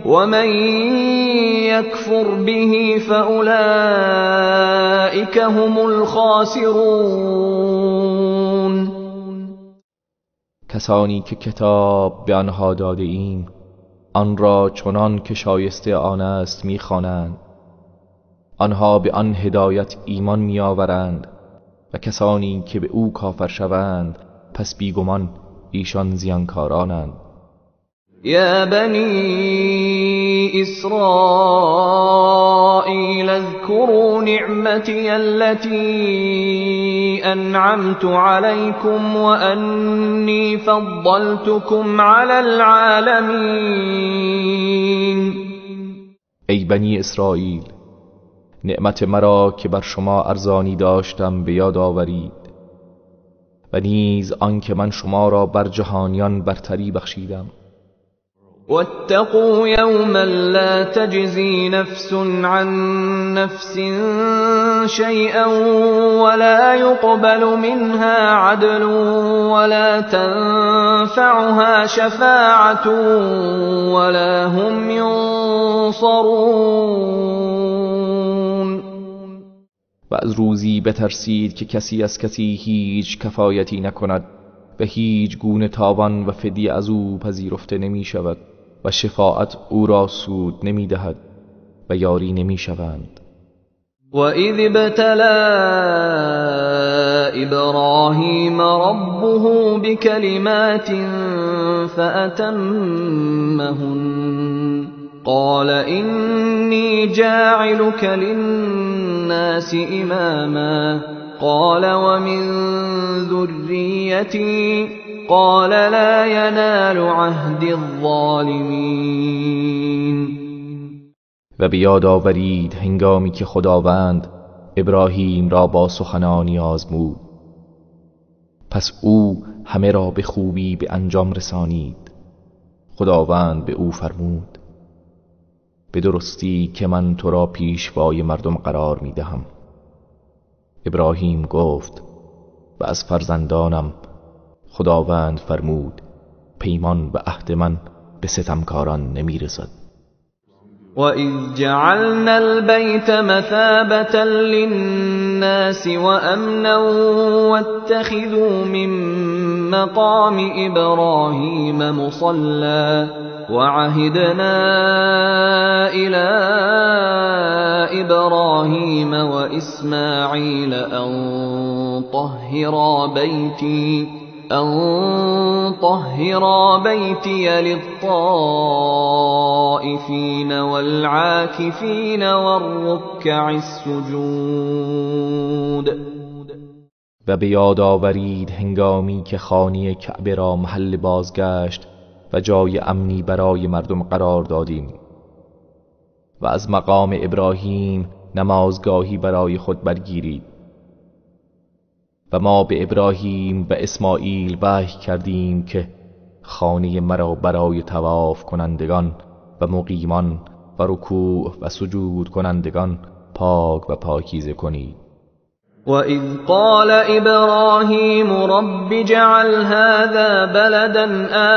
ومن يكفر به فأولئك هم الخاسرون.
کسانی که کتاب به آنها داده ایم آن را چنان که شایسته آن است میخوانند، آنها به آن هدایت ایمان میآورند و کسانی که به او کافر شوند پس بیگمان ایشان زیانکارانند.
یا بنی اسرائیل اذكروا نعمتی التي انعمت عليكم وانی فضلتكم على العالمین.
ای بنی اسرائیل، نعمت مرا که بر شما ارزانی داشتم به یاد آورید و نیز آنکه من شما را بر جهانیان برتری بخشیدم.
واتقوا یوما لا تجزی نفس عن نفس شیئا ولا يقبل منها عدل ولا تنفعها شفاعة ولا هم ینصرون.
و از روزی بترسید که کسی از کسی هیچ کفایتی نکند و هیچ گونه تاوان و فدیه از او پذیرفته نمی شود و شفاعت او را سود نمی دهد و یاری نمی شوند.
و اذ ابتلی ابراهیم ربه بکلمات فأتمهن قال إني جاعلك للناس إماما قال ومن ذريتي قال لا ينال عهد الظالمين.
و به یاد آورید هنگامی که خداوند ابراهیم را با سخنانی آزمود، پس او همه را به خوبی به انجام رسانید. خداوند به او فرمود به درستی که من تو را پیشوای مردم قرار می دهم. ابراهیم گفت و از فرزندانم. خداوند فرمود پیمان و عهد من به ستمکاران نمی رسد.
وَإِذْ جَعَلْنَا الْبَيْتَ مَثَابَةً لِلنَّاسِ وَأَمْنًا وَاتَّخِذُوا مِنْ مَقَامِ إِبْرَاهِيمَ مُصَلًّى وَعَهِدْنَا إِلَى إِبْرَاهِيمَ وَإِسْمَاعِيلَ أَنْ طَهِّرَا بَيْتِيَ لِلطَّائِفِينَ وَالْعَاكِفِينَ وَالرُّكَّعِ السُّجُودِ.
و به یاد آورید هنگامی که خانه کعبه را محل بازگشت و جای امنی برای مردم قرار دادیم و از مقام ابراهیم نمازگاهی برای خود برگیرید و ما به ابراهیم و اسماعیل وحی کردیم که خانه مرا برای طواف کنندگان و مقیمان و رکوع و سجود کنندگان پاک و پاکیزه کنید.
وَإِذْ قَالَ إِبْرَاهِيمُ رَبِّ اجْعَلْ هَذَا بَلَدًا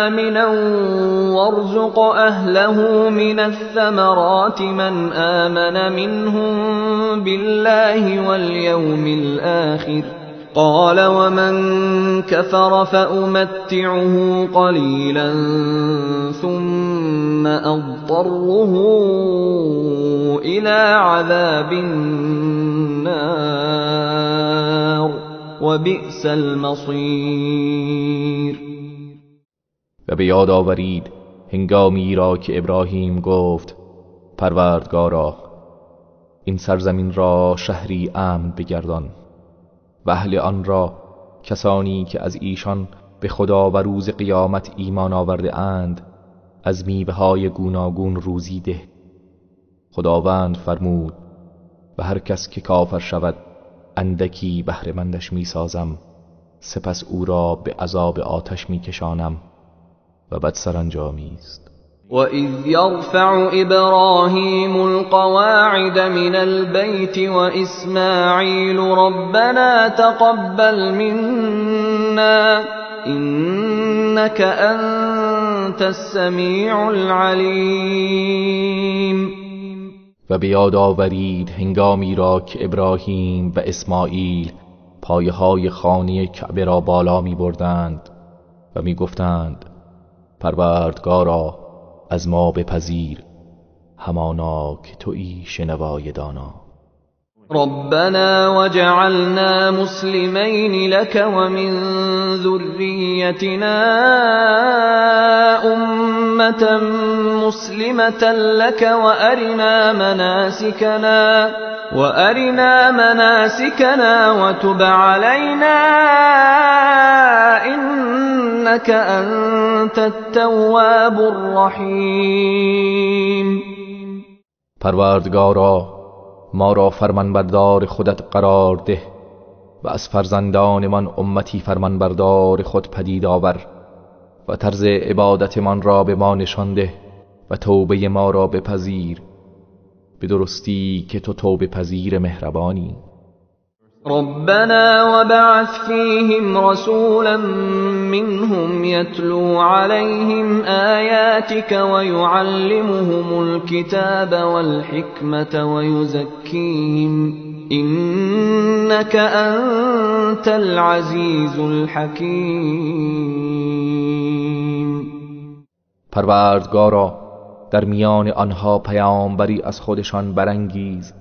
آمِنًا وَارْزُقْ أَهْلَهُ مِنَ الثَّمَرَاتِ مَنْ آمَنَ مِنْهُمْ بِاللَّهِ وَالْيَوْمِ الْآخِرِ قال ومن كفر فأمتعه قليلا ثم أضطره إلى عذاب النار وبئس المصير.
و به یاد آورید هنگامی را که ابراهیم گفت پروردگارا این سرزمین را شهری امن بگردان و اهل آن را کسانی که از ایشان به خدا و روز قیامت ایمان آورده اند از میوه‌های گوناگون روزی ده. خداوند فرمود و هر کس که کافر شود اندکی بهره‌مندش میسازم، سپس او را به عذاب آتش میکشانم و بد سرانجامی است.
وَإِذْ يَرْفَعُ إِبْرَاهِيمُ الْقَوَاعِدَ مِنَ الْبَيْتِ وَإِسْمَاعِيلُ رَبَّنَا تَقَبَّلْ مِنَّا إِنَّكَ أَنْتَ أنت السميع العليم.
و به یاد آورید هنگامی را که ابراهیم و اسماعیل پایه های خانه کعبه را بالا می بردند و می گفتند پروردگارا از ما بپذیر، همانا که تویی شنوای دانا.
ربنا وجعلنا مسلمین لك ومن ذریتنا امة مسلمة لك وأرنا مناسكنا وتب علينا إنك أنت التواب الرحیم.
پروردگارا ما را فرمانبردار خودت قرار ده و از فرزندانمان امتی فرمانبردار خود پدید آور و طرز عبادتمان را به ما نشان ده و توبه ما را بپذیر، به درستی که تو توبه پذیر مهربانی.
ربنا وابعث فيهم رسولا منهم يتلو عليهم آياتك ويعلمهم الكتاب والحكمة ويزكيهم إنك أنت العزيز الحكيم.
پروردگارا در میان آنها پیامبری از خودشان برانگیز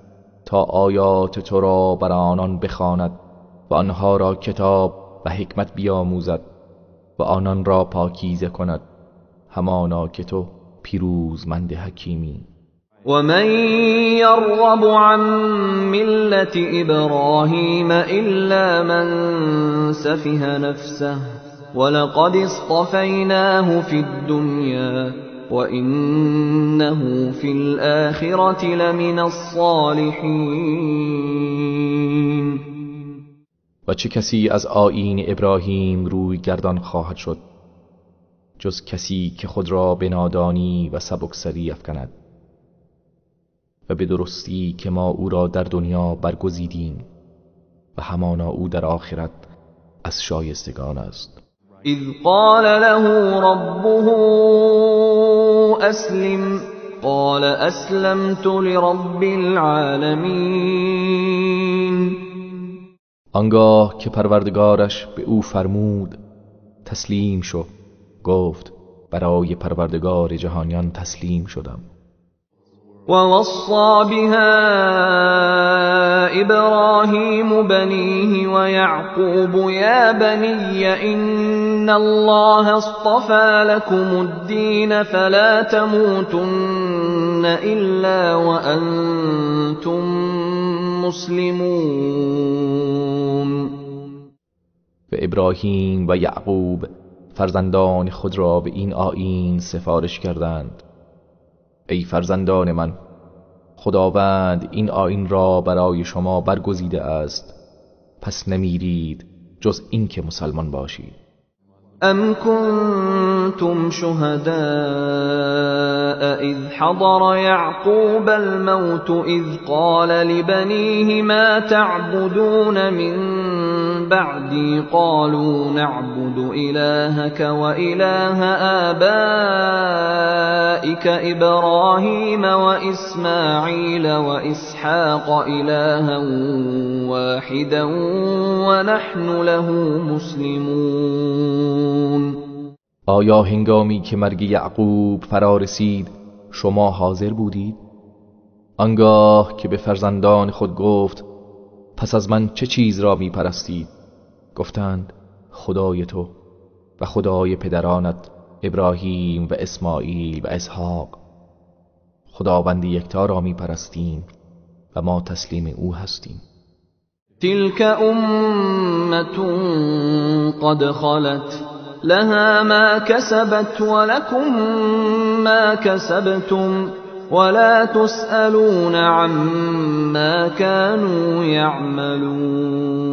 تا آیات تو را بر آنان بخواند و آنها را کتاب و حکمت بیاموزد و آنان را پاکیزه کند، همانا که تو پیروزمند حکیمی.
و من یرغب عن ملت ابراهیم الا من سفه نفسه ولقد اصطفیناه فی الدنیا وَإِنَّهُ فِي الْآخِرَةِ لَمِنَ الصَّالِحِينَ.
و چه کسی از آیین ابراهیم روی گردان خواهد شد جز کسی که خود را به نادانی و سبکسری افکند؟ و به درستی که ما او را در دنیا برگزیدیم و همانا او در آخرت از شایستگان است.
اذ قال له ربه اسلم قال اسلمت لرب العالمین.
آنگاه که پروردگارش به او فرمود تسلیم شو، گفت برای پروردگار جهانیان تسلیم شدم.
ووصى بها إبراهيم بنيه ويعقوب يا بني إن الله اصطفى لكم الدين فلا تموتن إلا وأنتم مسلمون.
و ابراهیم و یعقوب فرزندان خود را به این آیین سفارش کردند: ای فرزندان من، خداوند این آیین را برای شما برگزیده است، پس نمیرید جز این که مسلمان باشید.
ام کنتم شهداء اذ حضر یعقوب الموت اذ قال لبنیه ما تعبدون من بعدی قالوا نعبد إلهك وإله آبائك إبراهيم وإسماعيل وإسحاق إلها واحدا ونحن له مسلمون.
آیا هنگامی که مرگ یعقوب فرا رسید شما حاضر بودید؟ آنگاه که به فرزندان خود گفت پس از من چه چیز را می پرستید؟ گفتند خدای تو و خدای پدرانت ابراهیم و اسماعیل و اسحاق، خداوند یکتا را می پرستیم و ما تسلیم او هستیم.
تلك امة قد خلت لها ما كسبت ولكم ما كسبتم ولا تسألون عما كانوا يعملون.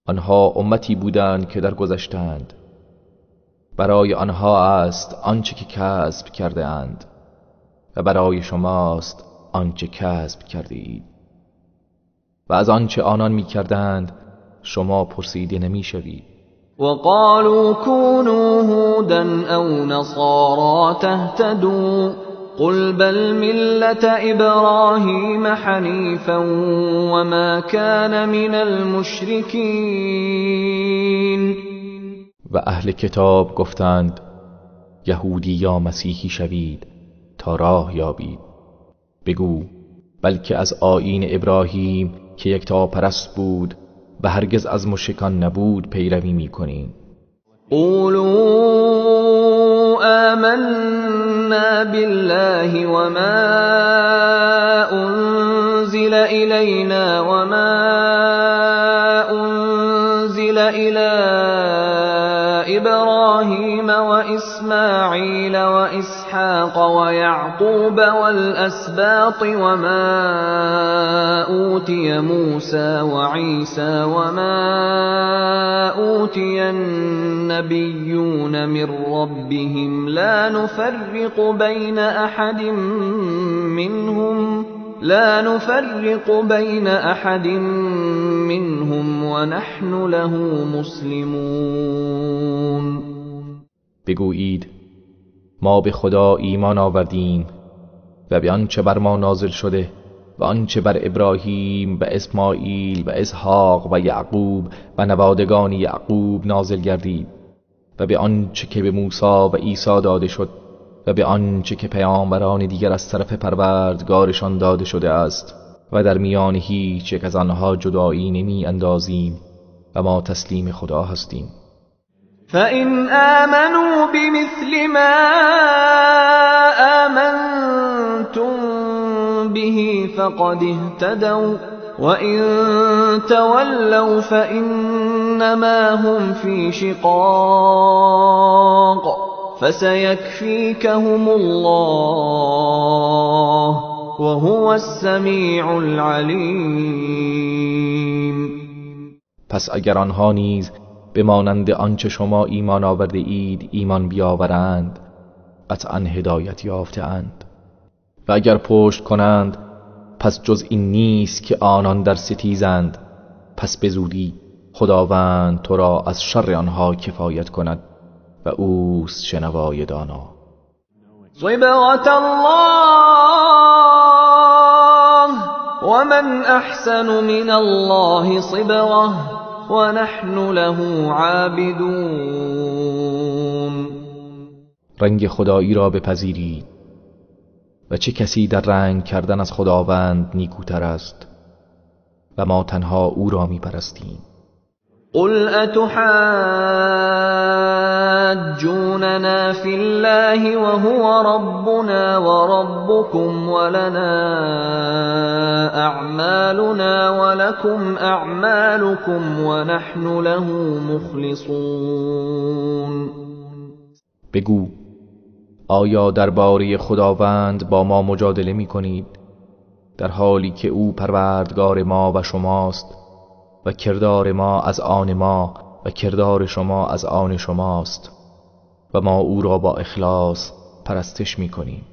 آنها امتی بودند که درگذشتند، برای آنها است آنچه که کسب کرده اند و برای شماست آنچه کسب کرده اید، و از آنچه آنان می کردند شما پرسیده نمی شوید.
وقالوا كونوا هودا أو نصارى تهتدوا قل بل ملة إبراهيم حنيفا وما كان من المشركين.
و اهل کتاب گفتند یهودی یا مسیحی شوید تا راه یابید. بگو بلکه از آیین ابراهیم که یکتاپرست بود و هرگز از مشرکان نبود پیروی می‌کنیم.
قولوا آمنا بالله وما أنزل إلينا وما أنزل إلى إبراهيم وإسماعيل وإسحاق ويعقوب والأسباط وما أوتي موسى وعيسى وما أوتي النبيون من ربهم لا نفرق بين أحد منهم ونحن له مسلمون.
بگویید ما به خدا ایمان آوردیم و به آنچه بر ما نازل شده و آنچه بر ابراهیم و اسماعیل و اسحاق و یعقوب و نوادگان یعقوب نازل گردید و به آنچه که به موسی و عیسی داده شد و به آنچه که پیامبران دیگر از طرف پروردگارشان داده شده است و در میان هیچ یک از آنها جدایی نمی اندازیم و ما تسلیم خدا هستیم.
فإن آمنوا بمثل ما آمنتم به فقد اهتدوا وإن تولوا فإنما هم في شقاق فسيكفيكهم الله وهو السمیع العلیم.
پس اگر آنها نیز به مانند آنچه شما ایمان آورده اید ایمان بیاورند قطعا هدایت یافته اند، و اگر پشت کنند پس جز این نیست که آنان در ستیزند. پس به زودی خداوند تو را از شر آنها کفایت کند و اوست شنوای دانا.
صبغة الله ومن احسن من الله صبغة ونحن له عابدون.
رنگ خدایی را بپذیرید و چه کسی در رنگ کردن از خداوند نیکوتر است و ما تنها او را میپرستیم.
قل اتحاجوننا فی الله وهو ربنا وربكم ولنا اعمالنا ولكم اعمالكم ونحن له مخلصون.
بگو آیا درباره خداوند با ما مجادله می کنید در حالی که او پروردگار ما و شماست و کردار ما از آن ما و کردار شما از آن شماست و ما او را با اخلاص پرستش می کنیم.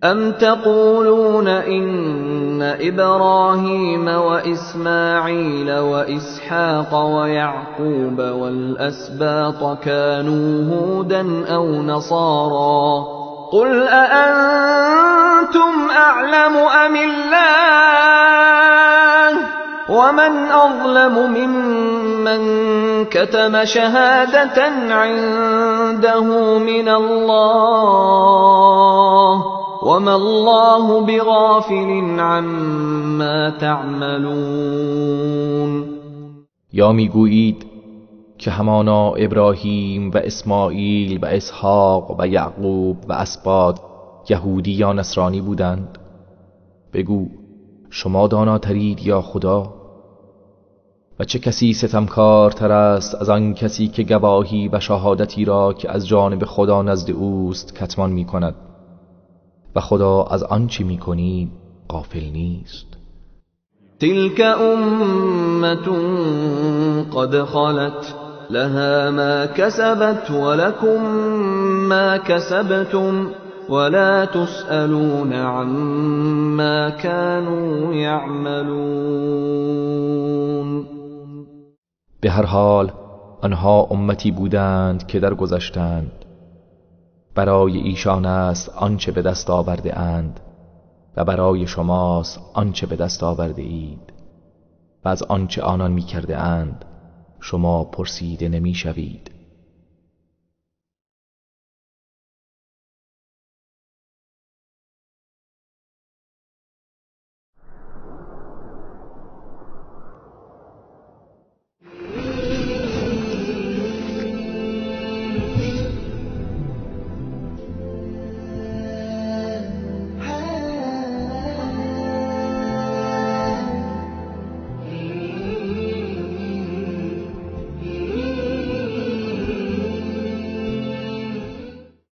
ام تقولون ان ابراهیم و اسماعیل و اسحاق و یعقوب والاسباط كانوا هودا او نصارا قل اانتم اعلم ام الله ومن اظلم ممن كتم شهادة عنده من الله وما الله بغافل عما تعملون.
یا میگویید که همانا ابراهیم و اسماعیل و اسحاق و یعقوب و اسباط یهودی یا نصرانی بودند؟ بگو شما داناترید یا خدا؟ و چه کسی ستمکارتر است از آن کسی که گواهی و شهادتی را که از جانب خدا نزد اوست کتمان می کند و خدا از آنچه می کنید غافل نیست.
تلك امة قد خلت لها ما كسبت ولكم ما كسبتم ولا تسألون عما كانوا يعملون.
به هر حال آنها امتی بودند که درگذشتند. برای ایشان است آنچه به دست آورده اند و برای شماست آنچه به دست آورده اید و از آنچه آنان میکرده اند شما پرسیده نمیشوید.